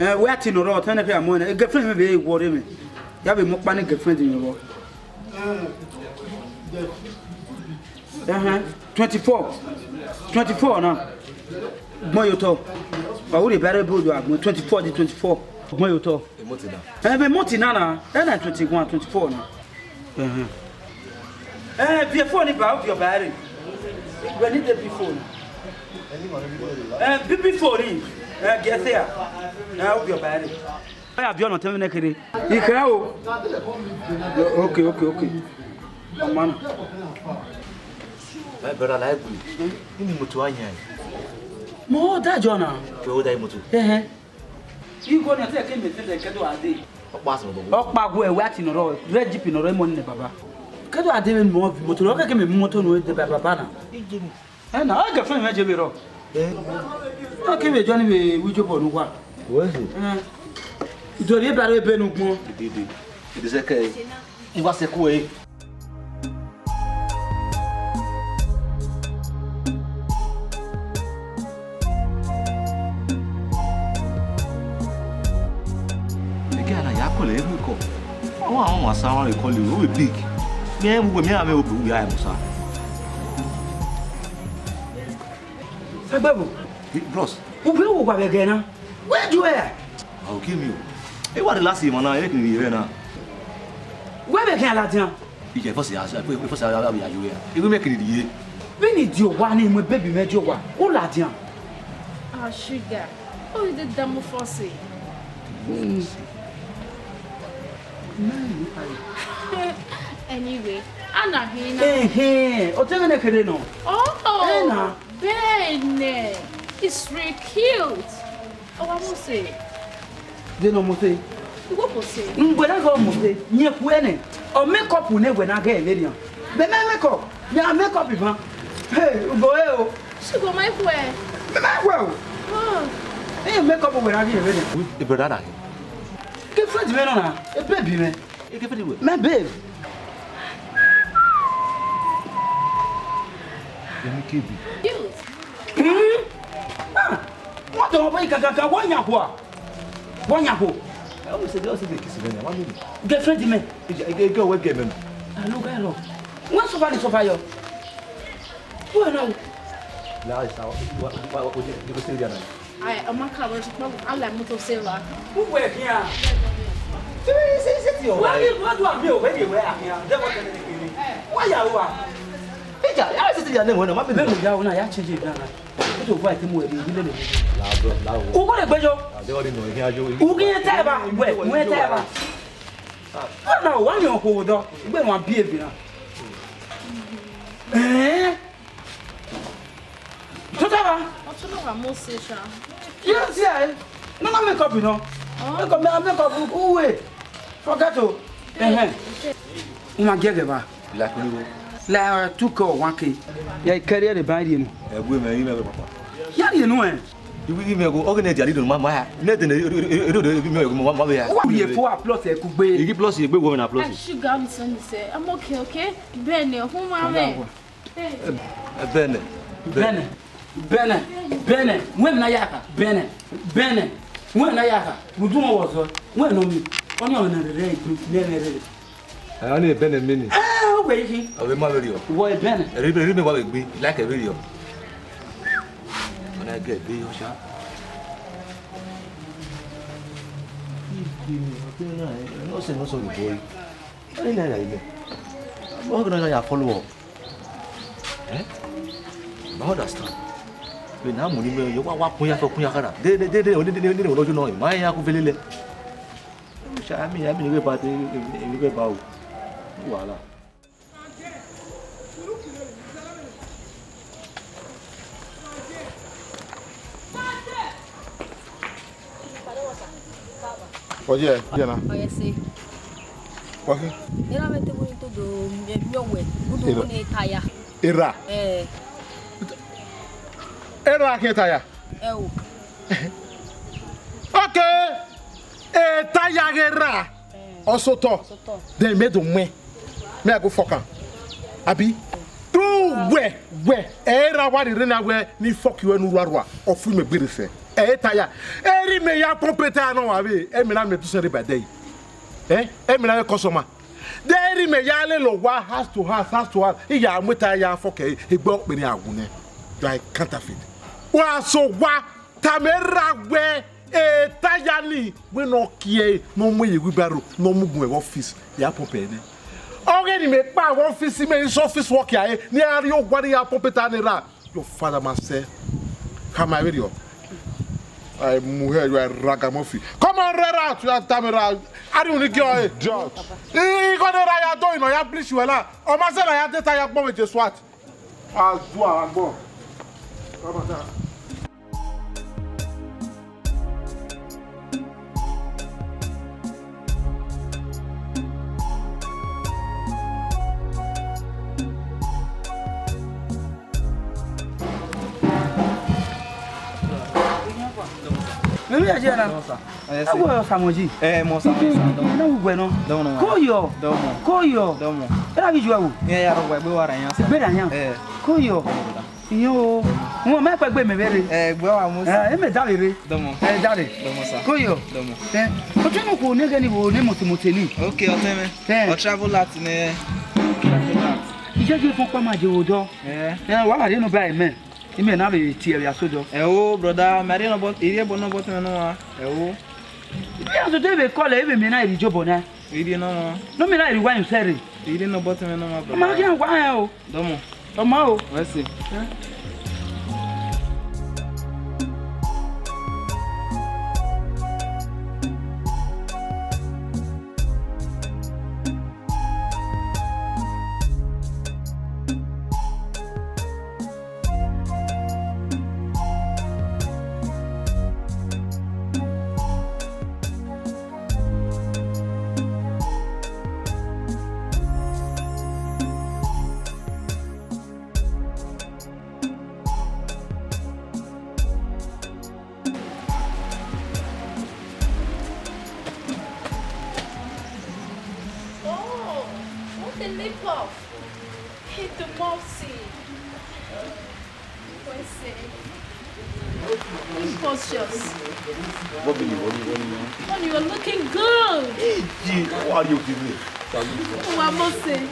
Eh, wẹ a ti ne ọ rọ ọtẹn nẹkẹn ya mu nẹ, girlfriend mwẹ vbe guọrọ mwẹ. Ya vbe mu ọkpa ne girlfriend mwẹ vbọ. Ẹhẹn, twenty four. Twenty four na. Gbọn ye otọ. Wa wurri ba rre bro do agbọn twenty four di twenty four. Gbọn ye otọ. Emoti na. Eh, vbe emoti na na. Eh, na twenty one, twenty four na. Ẹhẹn. Eh, viẹ phone ni ba, u viọ ba rre. Wẹ ni de bi phone. Eh, bi bi phone ni. Eh, giẹ sẹ ya. Eh, u viọ ba rre. Ọ ya viọ nọ tẹmwẹ nẹ kherhe. Ikha o. Okay, okay, okay. Ọma na. My brother, like we. Ini moto a yan. Mo da jọ na. Ke o da moto. Ẹhẹn. Igho ni ọtẹ ke mẹ fẹlẹ kẹdo ade. Ọkpa sọ bọbọ. Ọkpa gu ẹwẹ ati nọrọ, rẹ jeep nọrọ, emọ nẹ baba. Kẹdo ade mẹ mọ moto, ọ kẹkẹ mẹ mu moto nọ de baba na. Ije mi. Ẹ na, ọ girlfriend mẹ je vbe rọ. Eh. Ọ ke vbe jọ ni vbe wi jobọ ne uwa. Wẹ he. Eh. Idori ebare ebe ne ugbọn. Dede. Dede sẹ kẹ. Uwa sẹ ku ẹre. Masa wa call you, who be big? Me, we, me, I, me, we, we, I, Musa. Sagbebo, Hey, bros, ube wo wa vbe ẹghẹ na? Where do you? I'll kill you. E wa relax, man, na, e kiri ye na. Wẹ vbe khian ladian? Ije, first ya, first ya, ya, ya, ya. Iwe me kiri ye. Vbene I die owa ne I mu baby mwẹ die owa, u ladian. Ah, sugar. Oh, you did that for say. Anyway, Anna hina. Ehe, o te vbene kere nọ. Oh, Ena. Bene. It's really cute. Oh, I must say. De nọ mose. Iwo mose. Ngwe na ghe mose, yẹn ku ẹnẹ. Ọ makeup ne wẹ na ghe vbe nian. Bẹ mẹ makeup, mẹ a makeup ivan. Hey, ugo e o. Ṣùgbọ́n ma ikú ẹ. Mẹ ma ikú ẹ o. Oh. Ẹ makeup wẹ na ghe vbe nian. Wi, e brother na. Girlfriend mẹ nọ na, e baby mẹ. E girlfriend wẹ? My babe. Emi kebi. You. Hmm? Ah, wọ́n tọrọ bọ́ ìkàkàkà, wọ́n yàn hùà. Wọ́n yàn hù. Ẹ, wọ́n ṣe dé, wọ́n ṣe dé kìsì lẹ́yìn, wọ́n mú mi. Girlfriend mẹ. Ẹ jẹ́, ẹ jẹ́, ẹ jẹ́ ọwọ́ ẹgbẹ́ mẹ́nu. Àlùkò ẹ lọ. Wọ́n sọ fani sọ fayọ. Wọ́n náà. Láì sá, wọ́n, wọ́n, wọ́n, wọ́n, wọ́n, wọ́n ṣe rí àná. Ai, ọmọ kàwé ṣùgbọ́n àlà mú tó ṣe wá. Wọ́n wẹ̀ kí a. Ṣé, ṣé, ṣé ti ọ̀rọ̀? Wọ́n ní wọ́n dún àmì òwe yìí wẹ́ àmì àdẹ́wọ̀ tẹ̀lé kékeré. Wọ́n yà wá. Ẹ jẹ́, yàrá ṣe ti yà ní ìwọ̀n náà, má bẹ̀rẹ̀. Bẹ́ẹ̀ ni ìyá òun náà yà change ìgbà náà. Ó tó wá ìtí mú ẹ̀rí ìdílé lè. Làbọ̀, làwọ̀. Ugo lè gbẹjọ. Àdéhùn ni mo ní ajo. Ugo yẹn tẹ́ ẹ bá, wẹ̀, wẹ̀ tẹ́ ẹ bá. Wọ́n náà wà ní ọkọ̀ òdọ́, ìgbẹ́ wọn bí èbì náà. Ẹ̀ẹ́n. Tó tẹ́ ẹ bá. Ọtún náà wà mọ́ ṣe ṣá. Yóò ti ẹ̀. Nana makeup iná. Makeup, makeup, uwe. Forget o. Ẹ̀hẹ́n. Wọ́n máa gẹ́gẹ́ bá. Like ni wo? Like two K or one K. Ya carry the band, you know. Ẹ gbé mẹ, yín mẹ papa. Ya, you know, eh? Iwi, iwi mẹ go, ọgẹ nẹ dia lido ma, ma ya. Nẹ de ne, edo de, iwi mẹ go, ma, ma ya. Wọ́n yẹ fún wa plus ẹ kú gbé. Igi plus yẹ gbé wọ́n na plus. Ẹ ṣúgà mi sọ ni sẹ, I'm okay, okay? Bẹ́ẹ̀ ni, ọ̀hún máa mẹ́. Ẹ, bẹ́ẹ̀ ni. Bẹ́ẹ̀ ni. Bene, bene, wẹ na ya ka, bene, bene, wẹ na ya ka, mudu mo wọzọ, wẹ nọ mi, ọni ọmọ na rere egbe, ne rere. Ẹ, ọni bene mi ni. Ẹ, o wẹ yi. Ọvẹ ma veri ọ. Wọ bene. Eri, eri mi wa vbe gbe, like ẹ veri ọ. Ọna gẹ be yọ sha. Ibi ni, ọtẹ na, ẹ, no se no so the boy. Ọni na ya ime. Mo gbe na ya follow up. Eh? I understand. Vbene a mu ni mẹ, ye wa, wa kun ya fẹ, kun ya khara. De, de, de, de, de, de, de, de, de, de, de, ma ya ku vele lẹ. Sha, ami, ami ni ghe ba de, ni ghe ba o. Wàhálà. Oye, oye na. Oye se. Wake. Era me te buni todo mi mi owe. Gudu Era. Buni taya. Era. Eh. Era ke taya. Eh o. Okay. E taya ghe ra. Eh. Ọsotọ. Ọsotọ. Then me do mẹ. Me I go fuck am. Abi? Do wẹ, wẹ. Ẹ ra wa rire na wẹ ni fuck you enu rua rua. Ọ fu me gbere sẹ. Ẹ ta ya. Eri me ya pump ta no wa vbe. Emi na me du sẹ re by day. Eh? Emi na me customer. De eri me ya lele owa house to house, house to house. Iya mu ta ya fuck e. Egbe okpere awu nẹ. You are a counterfeit. Wa so wa. Tama erha wẹ, e taya ni, wẹ ne ọ kie ẹre, ne ọ mu ye wheelbarrow, ne ọ mu gun ẹvbo office, ya pump ẹre nẹ. Ọghe ne imẹ kpa vbe office, imẹ i sẹ office work ya re, ne iran rhie owa ne iran pump ta ne erha. Your father must say, come my video. I mu here, you are ragamuffin. Come on, red out, you have time around. Are you only girl? Idiot. Igho ne erha ya do, you know, ya bleach you, ela. Ọ ma sẹ na ya de taya gbọn vbe Jesu ati. Azua agbọn. Rabata. Mimi ya jẹ na. Ẹ wọ Samuel ji. Ẹ mọ Samuel sa dọ. Na wu gbẹ nọ. Dọ nọ. Ko yọ. Dọ mọ. Ko yọ. Dọ mọ. Ẹ na bi ju ẹ wo. Ẹ ya rọ gba egbe wa ra yan sa. Egbe ra yan. Ẹ. Ko yọ. Iyo, wọn ma kpẹ gbe mẹ vbe rre. Eh, gbe wa mo. Eh, e mẹ da vbe rre. Dọmọ. Eh, da rre. Dọmọ sa. Ko yo. Dọmọ. Eh, o tunu ko ne ghe ni wo ne mote mote ni. Okay, ọtẹn mwẹ. Eh. Ọ travel out nẹ. Travel out. Iye ye fọn kpa ma je odọ. Eh. Eh, wa ma rhie nọ ba mẹ. Imẹ na vbe tie vbe aso dọ. Ẹ o, brother, mẹ rhie nọ bọ, I rhie bọ nọ bọ tẹmwẹ nọ wa. Ẹ o. Iye aso de vbe kọlẹ, ivbe mẹ na rhie jobọ na. I rhie nọ wa. No mẹ na rhie wa yu sẹrre. I rhie nọ bọ tẹmwẹ nọ wa, brother. Ma khian wa hẹ o. Dọmọ. Ọ ma o. Wẹ se. Oh, what a leap off. Hit the mossy. What's it? Impulsious. What be you? What be you? Mommy, you're looking good. Hey, G, how are you today? Who am I say?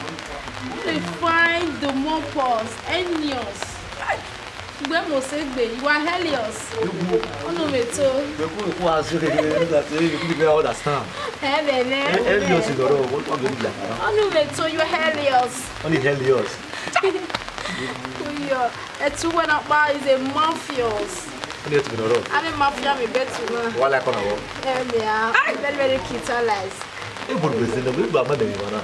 They find the more pause, Enios. Gbe mo se gbe, you are Helios. Ọnu mẹ to. Mẹ kú, mẹ kú, a ṣe kékeré, nígbà tí èmi kú, mi fẹ́ understand. Ẹ bẹ̀ nẹ. Ẹ, Helios lọ́rọ̀, wọ́n tọ́ mi nígbà kan. Ọnu mẹ to, you are Helios. Wọ́n ní Helios. Kuyọ, ẹtu wẹ na kpa is a mafios. Wọ́n ní ẹtu mi lọ́rọ̀. A ní mafia mi bẹ́ẹ̀ tu náà. Wọ́n á láì kọ́ náà wọ́. Ẹ bẹ̀ á, very, very kitalized. Ebo do ese na, we gba ma de wa na.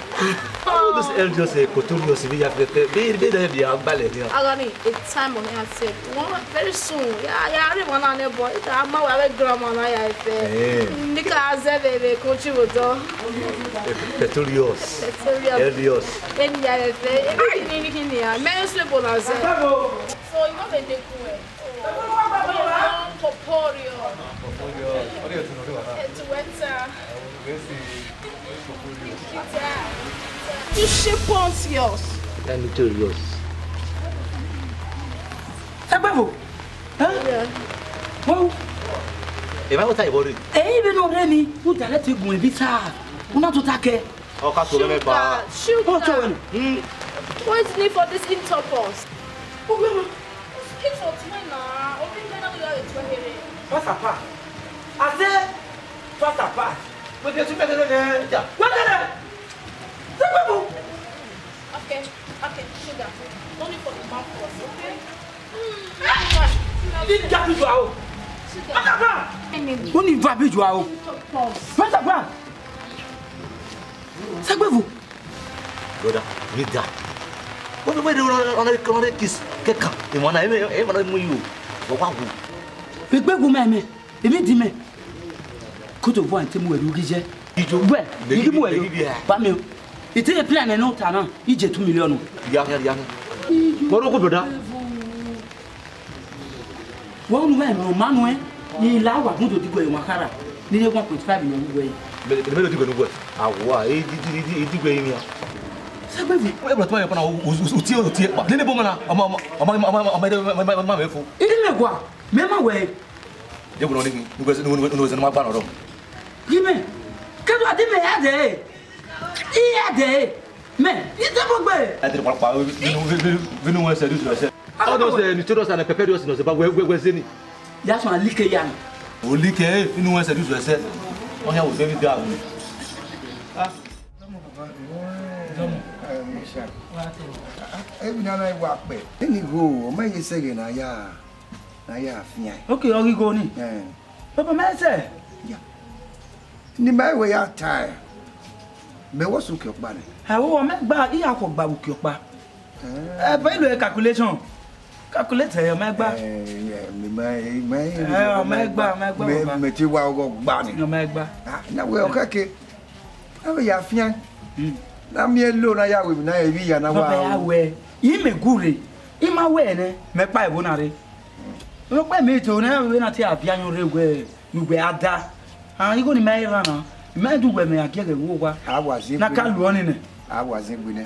All this L G S, eh, Koturios, we have to, be, be there, be a ballet here. Agani, a time on here, I said, one, very soon. Yeah, yeah, I don't wanna know, but it, I'm my grandma, na ya ife. Eh. Nika azebe, be, country would do. Koturios. Koturios. L G S. Eni ya ife. Eni, eni, eni, ya. Me, se bona ze. So, you want to do it? Corporeal. Corporeal. What do you think of that? Ẹtu wẹ ta. Ẹ, we see. Kita. Ishi Pontius. Ẹ, notorious. Ẹgbẹ́ wo? Ẹ? Yeah. Wo? Ẹ bá wọ́n ta ìwọ rè. Ẹ, ibe nọ rẹ ni, u direct gun visa. U na tota kẹ. Ọ ka so mẹ pa. Sugar, sugar. Ọ tọ wẹ ni. Hmm. What is the need for this interpose? Ó gbé wọn. Speak for twin na. Obi mẹ na we are twin here. Pasa pa. I say, pasa pa. We get to make it there. What the? Say, people. Okay, okay, sugar. No need for the mouth for us, okay? Ni gabi ju aro. Pasa pa. Ó ní va bí ju aro. Pasa pa. Sagbevo. Brother, mi da. Wọ́n fi wẹ́ẹ̀dẹ̀ ọ̀nà ọ̀nà kiss kẹ́kàn. Ìmọ̀ náà, ìmọ̀ náà mú yìí o. Wọ́n wá wò. Gbẹgbẹ́ wo mẹ́mẹ́, èmi dì mẹ́. Kótó fún àǹtí mu ẹ̀rú gíjẹ́. Ijo. Wẹ̀, igi mu ẹ̀rú. Bá mi o. Ìtí yẹ plan ẹ̀ náà ta náà, ìjẹ́ two million. Ìyá, ìyá, ìyá. Wọ́n ló kó brother. Wọ́n nu ẹ̀ nọ ma nu ẹ, ni la wa gun do digbo ẹ̀ wọn kara, ni ye one point five million digbo ẹ̀. Mẹ mẹ lo digbo nu gbẹ. Awa, e di di di di digbo ẹ̀ ni. Sagbevo. Ẹ bro, tó yẹ pa na o ti o ti pa. Nene bo mana, ọmọ ọmọ ọmọ ọmọ ọmọ ọmọ ọmọ ọmọ fo. Iri mẹ gua, mẹ ma wẹ. Ye gbọdọ ni, ni wẹ ni wẹ ni wẹ ni ma gba nọ. Yi mẹ. Kẹdùn àdé mẹ ya dẹ. Iya dẹ. Mẹ, yi tẹ mo gbe. Ẹ tẹ pa pa, vinu vinu wẹ sẹ, du sẹ. Ọdọ sẹ ni tọdọ sẹ na pẹpẹ dọ sẹ nọ sẹ ba wẹ wẹ wẹ sẹ ni. Ya sọ alike ya ni. Olike, eh, inú wọn ṣe dùsù ẹsẹ. Wọn yà wò bẹbí bí àwọn. Ah. Ebi nana iwa pẹ. Eni go, ọmọ ye sẹghe na ya, na ya fian. Okay, ọghi go ni. Eh. Papa mẹ sẹ. Ya. Ni mẹ wẹ ya ta ẹ. Mẹ wọ sẹ uki ọkpa nẹ. Ẹ wo, mẹ gba, iya kọ gba uki ọkpa. Ẹ bọ ilo calculation. Calculate ẹ, ọ ma gba. Ẹ, ẹ, mi ma, ẹ, ma, ẹ, ọ ma gba, ọ ma gba, mẹ, baba. Mẹ ti wa ọgọ gba ni. Ọ ma gba. Ah, na wẹ ọkẹkẹ. Na wẹ ya fian. Hmm. Na miẹn lo na ya wẹ na ẹ vbe ya na wa. Baba ya wẹ. I mẹ gu rre. I ma wẹ nẹ, mẹ kpa ẹvbo na rre. Ọ kpa mẹ to na wẹ na te a bia yọn rre wẹ, nu wẹ a da. Ah, igho ni mẹ ra na. Mẹ du wẹ mẹ a giẹghẹ wo wa. A wa zẹ. Na ka lu ọni nẹ. A wa zẹ gbe nẹ.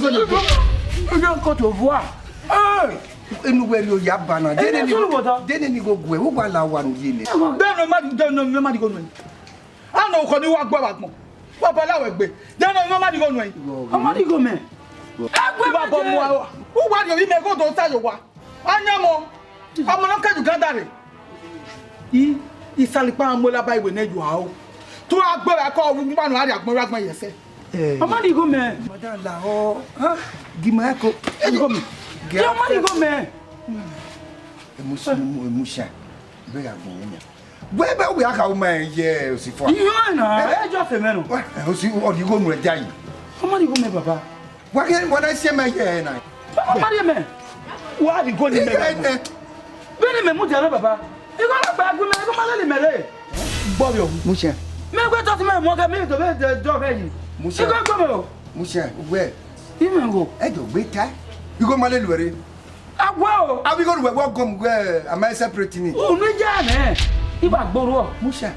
go ne. Unu ko to vua. Eh! Enu wẹ rhie oya ba na. Enu sunu vwọta. Dene ni go guẹ, u wa la owa ne u ye nẹ. Dene ma, dene ma di go nuẹ. A nọ okọ ni wa gbe vbe agbọn. Wa ba la wẹ gbe. Dene ma di go nuẹ. Ọ ma di go mẹ. Egbe wa bọ mu aro. U wa rhie ovbi mẹ go do sa ye owa. Ayamọ, ọmọ ne ọ ke Uganda rre. I, Isalikpa mu laba iwe ne yu aro. Tu agbe ra kọ wu ma nu a rhie agbọn ra agbọn ye ẹsẹ. Eh. Ọ ma ni igho mẹ. Madam la ọ, ha? Gi ma ko. Igho mẹ. Gi ọ ma ni igho mẹ. Emusa, emusa. Be ya gbọn yan. Wẹ bẹ wẹ a kha u ma ye osi fua. Iyọn na, eh? Ẹ jọ fe mẹ nọ. Wẹ, osi, ọ ni igho nu ẹ dia yi. Ọ ma ni igho mẹ, baba. Wa ke, wa na sie mẹ ye na. Baba, ma rhie mẹ. Wa rhie igho ni mẹ. Igho nẹ. Vbene mẹ mudia na, baba. Igho na gba gu mẹ, igho ma lele mẹ re. Gbọ vbe ọvbu. Musa. Mẹ wẹ tọtọ mẹ mọ kẹ, mẹ do vbe dọ vbe yi. Musa. Igho gbọ mẹ o. Musa, wẹ. Imẹ ngo. Ẹ do gbe ta. Igho ma lele wẹ re. Awa o. Avbe igho ne uwẹ wẹ ọgọn mu wẹ, a ma separate ni. Unu ya nẹ. Iba gboruọ. Musa.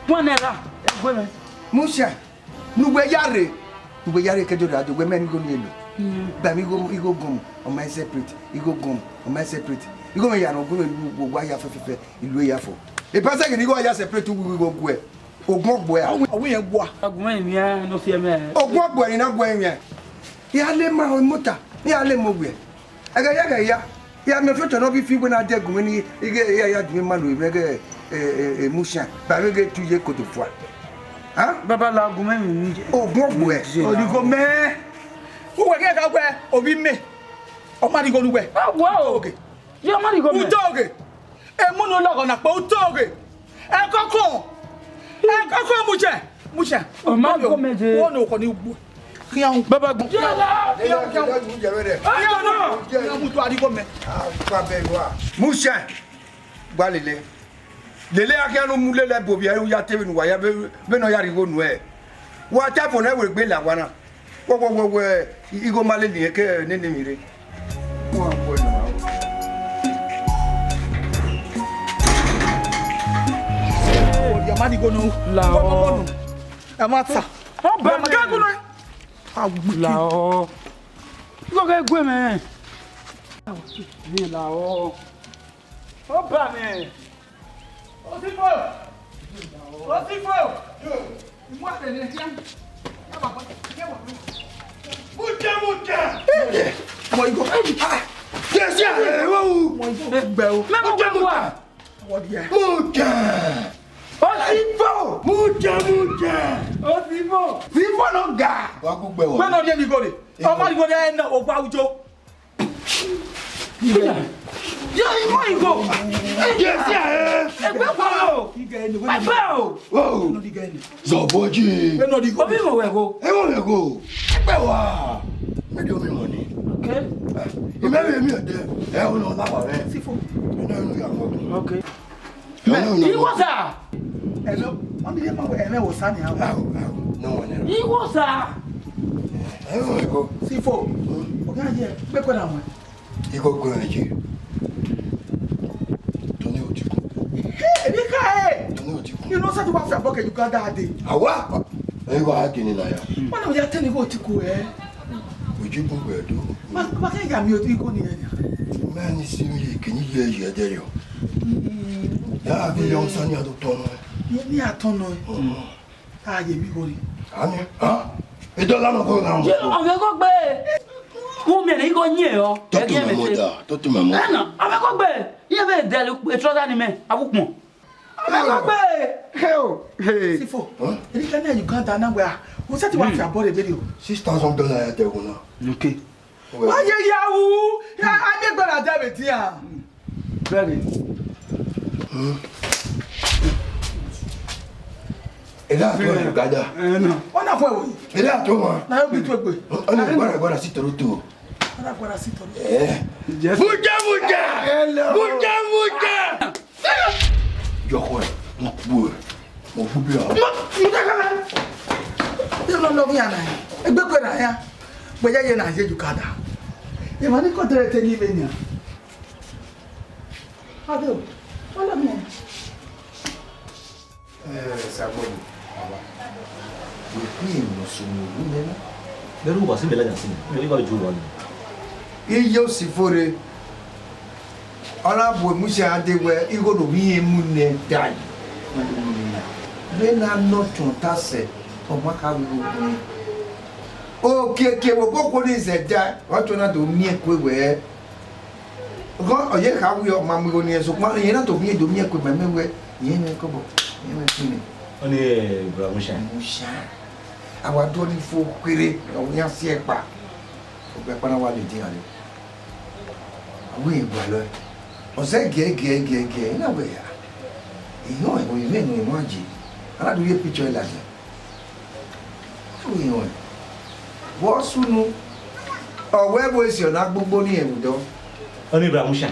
Wọn nẹ ra. Ẹ gue mẹ. Musa. Ne uwẹ ya rre, ne uwẹ ya rre ke do ra do, wẹ mẹ ne igho ni elu. Mm. Ba mi igho, igho gọmọ, ọ ma separate, igho gọmọ, ọ ma separate. Igho mwẹ ya rọ gu mwẹ lu, wa ya fẹfẹfẹ, ilu ya fo. E pastor ghi ne igho ya separate, uwu igho guẹ. Ogun ọgbuẹ a. Ọwọ yẹn gua. Agun mwẹ emian, no fi ẹmẹ. Ogun ọgbuẹ ni na guẹ emian. I a le ma ho imota, I a le ma owiẹ. Ẹghẹ ya, ẹghẹ ya, ya miẹn fiotọ ne ọ ghi fi wẹ ne a dẹ gun mwẹ ni, ighẹ ya, ya dun ma lo mwẹ ghe, e, e, e, Musa, ba vbe ghe tu ye kodo fua. Ha? Baba la gun mwẹ ni. Ogun ọgbuẹ. Odigho mẹ. Uwẹ ghẹ gha wẹ ovbi mẹ. Ọ ma righo ne uwẹ. Awa o. Oge. Ye ọ ma righo mẹ. Udo oge. Emu ne u lọghọ na kpe udo oge. Ẹkọkọ. Ẹkọkọ Musa. Musa. Ọ ma righo mẹ je. Wọ ne okọ ni ugbo. Khian. Baba gun. Khian, khian. Khian, khian. Khian, no. Khian, mu tu arigho mẹ. Ah, pa bẹ wa. Musa. Gba lele. Lele a khian ne u mu lele ẹbọ vbe ẹ, u ya te vbene uwa ya vbe, vbene ọ ya rhie igho nuẹ. Wa ta fo nẹ wẹ egbe la owa na. Wẹ, wẹ, wẹ, wẹ, igho ma lele irẹn ke nene emwi rre. Wa wẹ na. Ọ ma ni igho nu. La ọ. Ẹ ma ta. Ọ ba mẹ. Ẹ ma ta igho nu. La ọ. Igho ke gue mẹ. La ọ. Ọ ba mẹ. Osifo! Osifo! Mu ade ne khian. Musa, Musa! Mo igho. Ah! Yes, yeah, eh, wo. Mo igho. Egbe o. Musa, Musa! What the hell? Musa! Osifo! Musa, Musa! Osifo! Sifo no ga! Wa ku gbe wa. Wẹ nọ rhie mi igho re. Ọmọ igho re na, ogba ujo. Yo, imo igho. Yes, yeah. Egbe kpao. Egbe o. Oh. Zọbọji. Obi mo wẹ gho. Emo wẹ gho. Egbe wa. Me do mi money. Okay. Ime mi mi de. E o no la wa re. Sifo. Ino nu ya mo. Okay. Mẹ, igho sa. Hello, wọ́n ní yé máa wọ ẹ̀rẹ́ wò sá ni àwọn. Awo, awo, no one. Igho sa. Ẹ̀rọ ẹ̀kọ́. Sifo, ọ̀gá yẹ, pẹ́pẹ́ náà wọ́n. Igho gbẹ̀rẹ̀ jẹ. Tọ́ni ò ti kú. Èmi ká ẹ̀. Tọ́ni ò ti kú. Inú sẹ́tù wá fẹ́ bọ́kẹ̀ Uganda dé. Àwa. Ẹ wá gini na ya. Wọ́n ní ìyá tẹ́ni kò ti kú ẹ̀. Ojú gbogbo ẹ̀ dó. Má, má kẹ́ ìyá mi ò ti kú nìyẹn ni. Mẹ́ni sí mi kì í yẹ yẹ dẹ́ yọ. Yàrá bí yọ sani àtúntò náà. Ní àtọ̀nà ẹ̀. Ààyè mi kò rí. Àmì, ha? Ìjọ lánàá kò rà wọ́n. Ọ̀fẹ́ kò gbé. Wọ́n mẹ́rin kò yín ẹ̀ ọ́. Talk to my mother. Talk to my mother. Ẹ̀nà, ọ̀fẹ́ kò gbé. Iye bẹ́ẹ̀ dẹ̀ ló pe trọ́sà ni mẹ́, àbùkùn. Ọ̀fẹ́ kò gbé. Hey, oh, hey. Sifo. Huh? Èyí kan náà Uganda náà wẹ̀ à. Wọ́n sẹ́tì wá fi àbọ̀ rẹ̀ bẹ̀rẹ̀ o. Six thousand dollar ẹ̀ tẹ̀ wọ́n náà. Okay. Wọ́n yẹ ya wu. A ní gbọ́dọ̀ dẹ́ mi dín à. Very. Ẹ na tọ, ẹ gada. Ẹ na. Ọ na khuẹ vbo? Ẹ na tọ ma. Na yo bi tu egbe. Ọ na gbara gbara si toro to. Ọ na gbara si toro. Eh. Yes. Vuja vuja. Hello. Vuja vuja. Yo khuẹ, mo bu ẹ. Mo bu bi a. Mo, mo ta ka. Yo no no mi ana. Egbe kue na ya. Gbe ya ye na ye ju kada. Ẹ ma ni ko tere te ni me nia. Ado, wala mi. Eh, Sagbọn, baba. Wẹ kue emwi ne ọ sunu ru nẹ na. Vbe ru uwa si mẹ ladian sin, vbe ru uwa ju uwa nẹ? Iye osi fo rre, ọ na bu emu si a dee wẹ igho ne ovbi irẹn mu nẹ dae. Vbene a nọ ọtuẹn ọta sẹ, ọ ma kha vbe igho. Okiekie vbe obọ okhuo ni zẹdẹ, ọ tuẹn na do miẹn kue wẹ. Ọ, ọ ye kha wẹ ọ ma mu igho ne irẹn, sokpan irẹn na do miẹn, do miẹn kue ma, mẹ wẹ, irẹn mwẹ kọbọ, irẹn mwẹ kpini. Ọni, eh, bra Musa. Musa. A wa do ni fo kherhe, ọ iran si ẹkpa. Ọgbẹkpa na wa lele iran re. A wẹ irẹn gualọ ẹe. Ọ zẹ giẹ, giẹ, giẹ, giẹ, I na wẹ ya. Irẹn, irẹn, irẹn, irẹn, irẹn, a na do ye picture ladian. Vbe ọ sunu, ọ wẹ vbe esi ọ na gbogbo ni rẹn vbe odọ. Ọni bra Musa.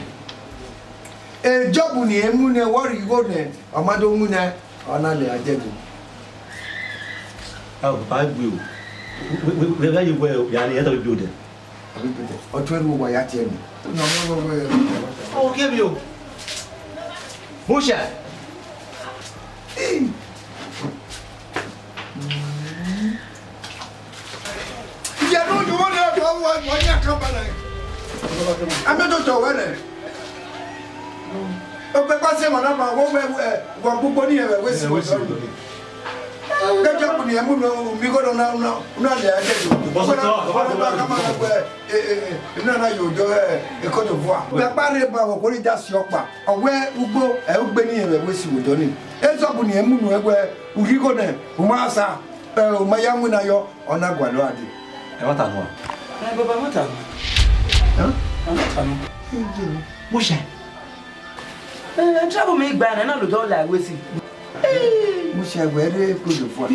E Job ni emu nẹ, wẹ ọ rhie igho nẹ, ọ ma do winna, ọ na lẹ a dẹdẹ. A ò bá gbe o. Wẹ, wẹ, wẹ, wẹ, wẹ, wẹ, ya ni, ẹ tọ bi odẹ. Ọ tuẹn ru owa ya tie mi. Ọ kẹ mi o. Musa. Iye ne u yu vbọ nẹ, ọ, ọ, ọ, ọ yan kan ba na. Amẹ do tọ wẹ nẹ. Okpẹkpa sẹ emwa na ma, wẹ, wẹ, wẹ, wẹ gbogbo ni ẹvbo wẹ si wẹ dọ. Gẹgẹ bu ni emu nọ, mi gọdọ na, na, na lẹ a dẹdẹ. Bọsọ tọ, bọsọ tọ. Ka ma wẹ, e, e, e, na na yo dọ, e, e Côte d'Ivoire. Okpẹkpa rre ba wẹ kori da si ọkpa. Ọ wẹ ugbo, ẹ, ugbe ni ẹvbo wẹ si wẹ dọ ni. Ezọ bu ni emu nọ wẹ, u rhie igho nẹ, u ma sa, ẹ, u ma ya winna yọ, ọ na gualọ a dee. Ẹmwata nua. Ẹ, baba, ẹmwata nua. Hẹn? Ẹmwata nua. Musa. Ẹ, trouble mi gba nẹ, na lodọ la wẹ si. Musa, wẹ rre Côte d'Ivoire.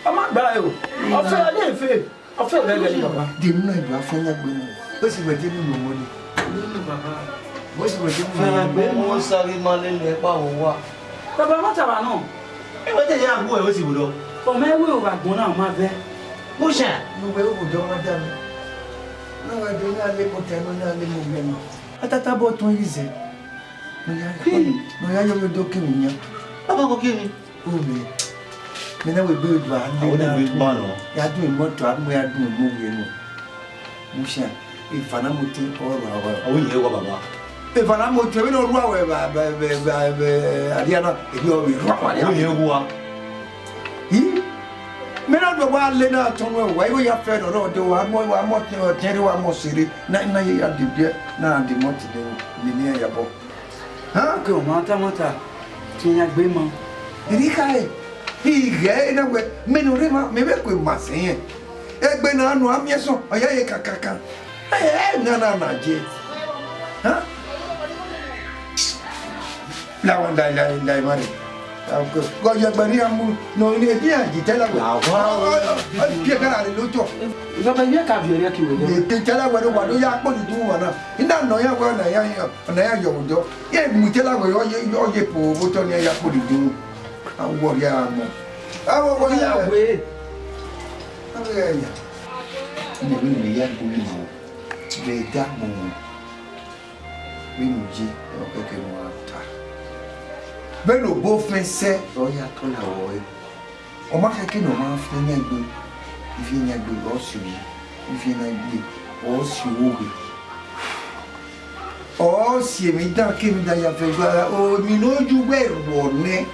Ọ ma gba o. Ọ fe, ọ de fe. Ọ fe lẹghẹ ni, baba. De emu na do afẹn yan gbe mu. Wẹ si wẹ de emu nọ mọ ni. Baba. Wẹ si wẹ de emu nọ mọ ni. Baba, ẹmwata nua. Ẹ wẹ te ya gbu ẹ, wẹ si wẹ dọ. Ọ ma wẹ o gha gbọn na, ọ ma vẹ. Musa. Ne uwẹ vbe odọ ma da mẹ. Ne uwẹ do na lele otọ nọ, na lele ovbi ẹmwẹ. A tata bọ tọn yi zẹ. Ne ọ ya, ne ọ ya yọ vbe do ke emwi yan. Baba, ko ke emwi. O mẹ. Mẹ na wẹ egbe do a le na. Ya dun imọto, a mu ya dun emu wiẹ nọ. Musa, eva na mu te ọrọ ọrọ. Ọ yẹn wa baba. Eva na mu te, vbene ọ rua wẹ vbe, vbe, vbe, vbe, vbe, aria na, ebi ọ vbe rua wa aria. Ọ yẹn wa. Ih? Mẹ na do wa le na tọn nuẹn, wa igho ya fẹ rrọọ de wa mọ, wa mọ ọtẹn, ọtẹn rre wa mọ sere. Na, na ye ya de biẹ, na de mọ ti de, ni ni ya bọ. Hẹn? Ke ọ ma ta, ma ta, te iran gbe ma. Erriọ khare, I ghẹ na wẹ, mẹ ne ọ rre emwa, mẹ vbe ku ema sẹ irẹn. Egbe na nọ a miẹn sọn, ọ ya ye kakaka. Ẹ, ẹ, na, na, na, je. Hẹn? La wa, la, la, la, ma rre. Gọ ye ẹgbẹ ne iran mu, nọ, ne, ne iran ji tẹla wẹ. Ọ, ọ, ọ, ọ, pie kara rre lotọ. Baba, I ka viọ ẹre ke wẹ. Te tẹla wẹ, wa do ya kpọlidun wa na. I na nọ iran wẹ, na ya, na ya yọ odọ. Ye mu tẹla wẹ, ọ ye, ọ ye po, otọ ni ya kpọlidun. Awọ ya mọ. Awọ wọ ya. Ya wẹ. Awọ ya ya. Ni wẹ ni ya bu ni mo. Vbe da mo. Vbene u ye, ọ kẹkẹ ne uwa ta. Vbene obọ ofẹn sẹ, ọ ya tọ la vbọ ẹre. Ọ ma kẹkẹ ne ọ ma fian yan egbe, ifian yan egbe, ọ si oyi, ifian yan egbe, ọ si owoghe. Ọ si emwi dan ke emwi dan ya fẹ gua, o, emwi ne ọ ye uwẹ ruọ nẹ,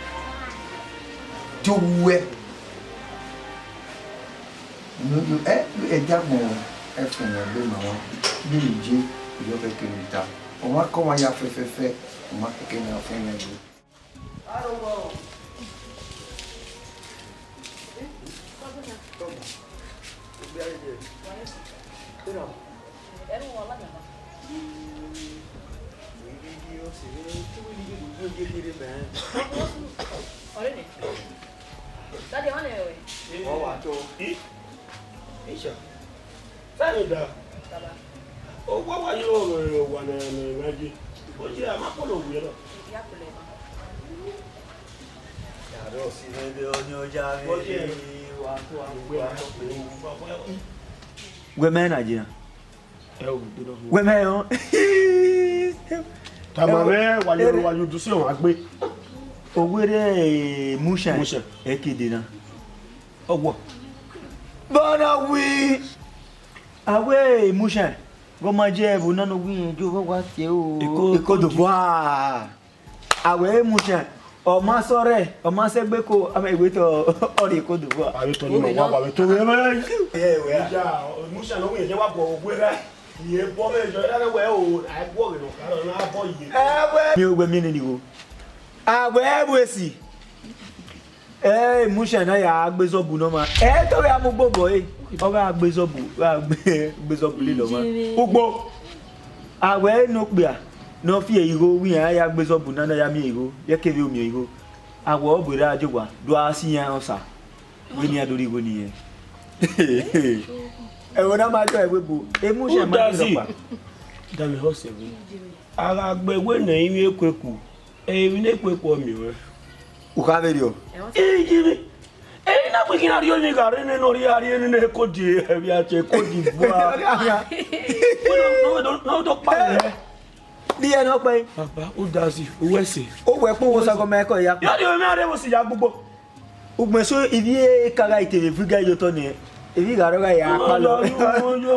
do uwẹ. Unu yo, ẹ, ẹdia gbọn ẹfẹn ne ọ gbe ma wan, ne u je, u yọ kẹkẹ ne u ta. Ọmwa ke ọmwa ya fẹfẹfẹ, ọmwa kẹkẹ ne ọ fẹn mwẹ gbe. Ọre nẹ. Daddy, ọnẹ rẹ. Ọ wa to. Isha. Sani da. Baba. Owa wa yo wa na na na je. O je a ma kpolo wi ẹrọ. Iya kpolo ẹmọ. Yàrá òsì nẹgbẹ ọyàn ọjà rẹ. Wẹ mẹ na jẹ. Wẹ mẹ o. Tama mwẹ wa yo wa yo dusi ọmwa gbe. Owere Musha. Musha. Ekede na. Ọwọ. Bọ́nà wí. Awe Musha. Gọma je ẹvbo na no wi jo wa tie o. Eko, Eko Eko do bua. Awe Musha. Ọ ma sọrẹ, ọ ma sẹ gbe ko, ama iwe to ọri Eko do bua. Awe to ni wa wa to we me. Eh, we. Ja, Musha no wi je wa bọ ogwe ra. Iye bọ me jo ra we o, ai bọ ghe no ka ro na bọ iye. Ẹwẹ. Mi ogwe mi ni ni wo. Awe ẹvbo esi. Ẹ, Musha na ya gbe zọbu nọ ma. Ẹ, te ọ gha mu gbobọ, ẹ, ọ gha gbe zọbu, gha gbe, gbe zọbu lele ọmwa. Ugbo, a wẹ ne okpia ne ọ fi igho, wẹ iran ya gbe zọbu na, ne ọ ya miẹn igho, ye kevbe ọ miẹn igho. A wẹ ọ bu erha jọ owa, do a si iran osa, wẹ ne iran do rhie igho ne irẹn. Ẹvbo na ma jọ ẹvbo ebo, e Musha ma Udazi. Rọkpa. Dame họse vbe. A gha gbe wẹ ne ẹ i mwẹ ekueku, emwi ne ekueku ọ miẹn ruẹ. U kha vberriọ? Iyivbi. Ẹ i na wẹ khin a rhie emwi gha rre nene, ọ rhie a rhie nene kodi, ẹvbi a tie kodi bua. Wẹ ne ọ do, ne ọ do kpa rẹ. Ni ẹn nọ kpẹn. Baba, Udazi, uwẹ ẹse. O wẹ kpẹn wo sa gọmẹ kọ ya. Ya rhie emwi a rre vbe osi ya gbogbo. Ugbẹn so, ivbi eka gha te vbe vu igẹ ye otọ nẹ, ivbi gha rọ gha ya kpalọ.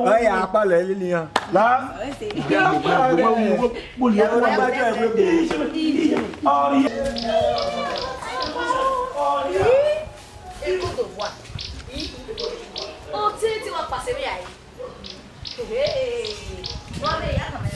Ọ ya kpalọ lele iran. La. Ọtẹn te wa kpasẹ vbe a yi. Hey, no, I mean, I can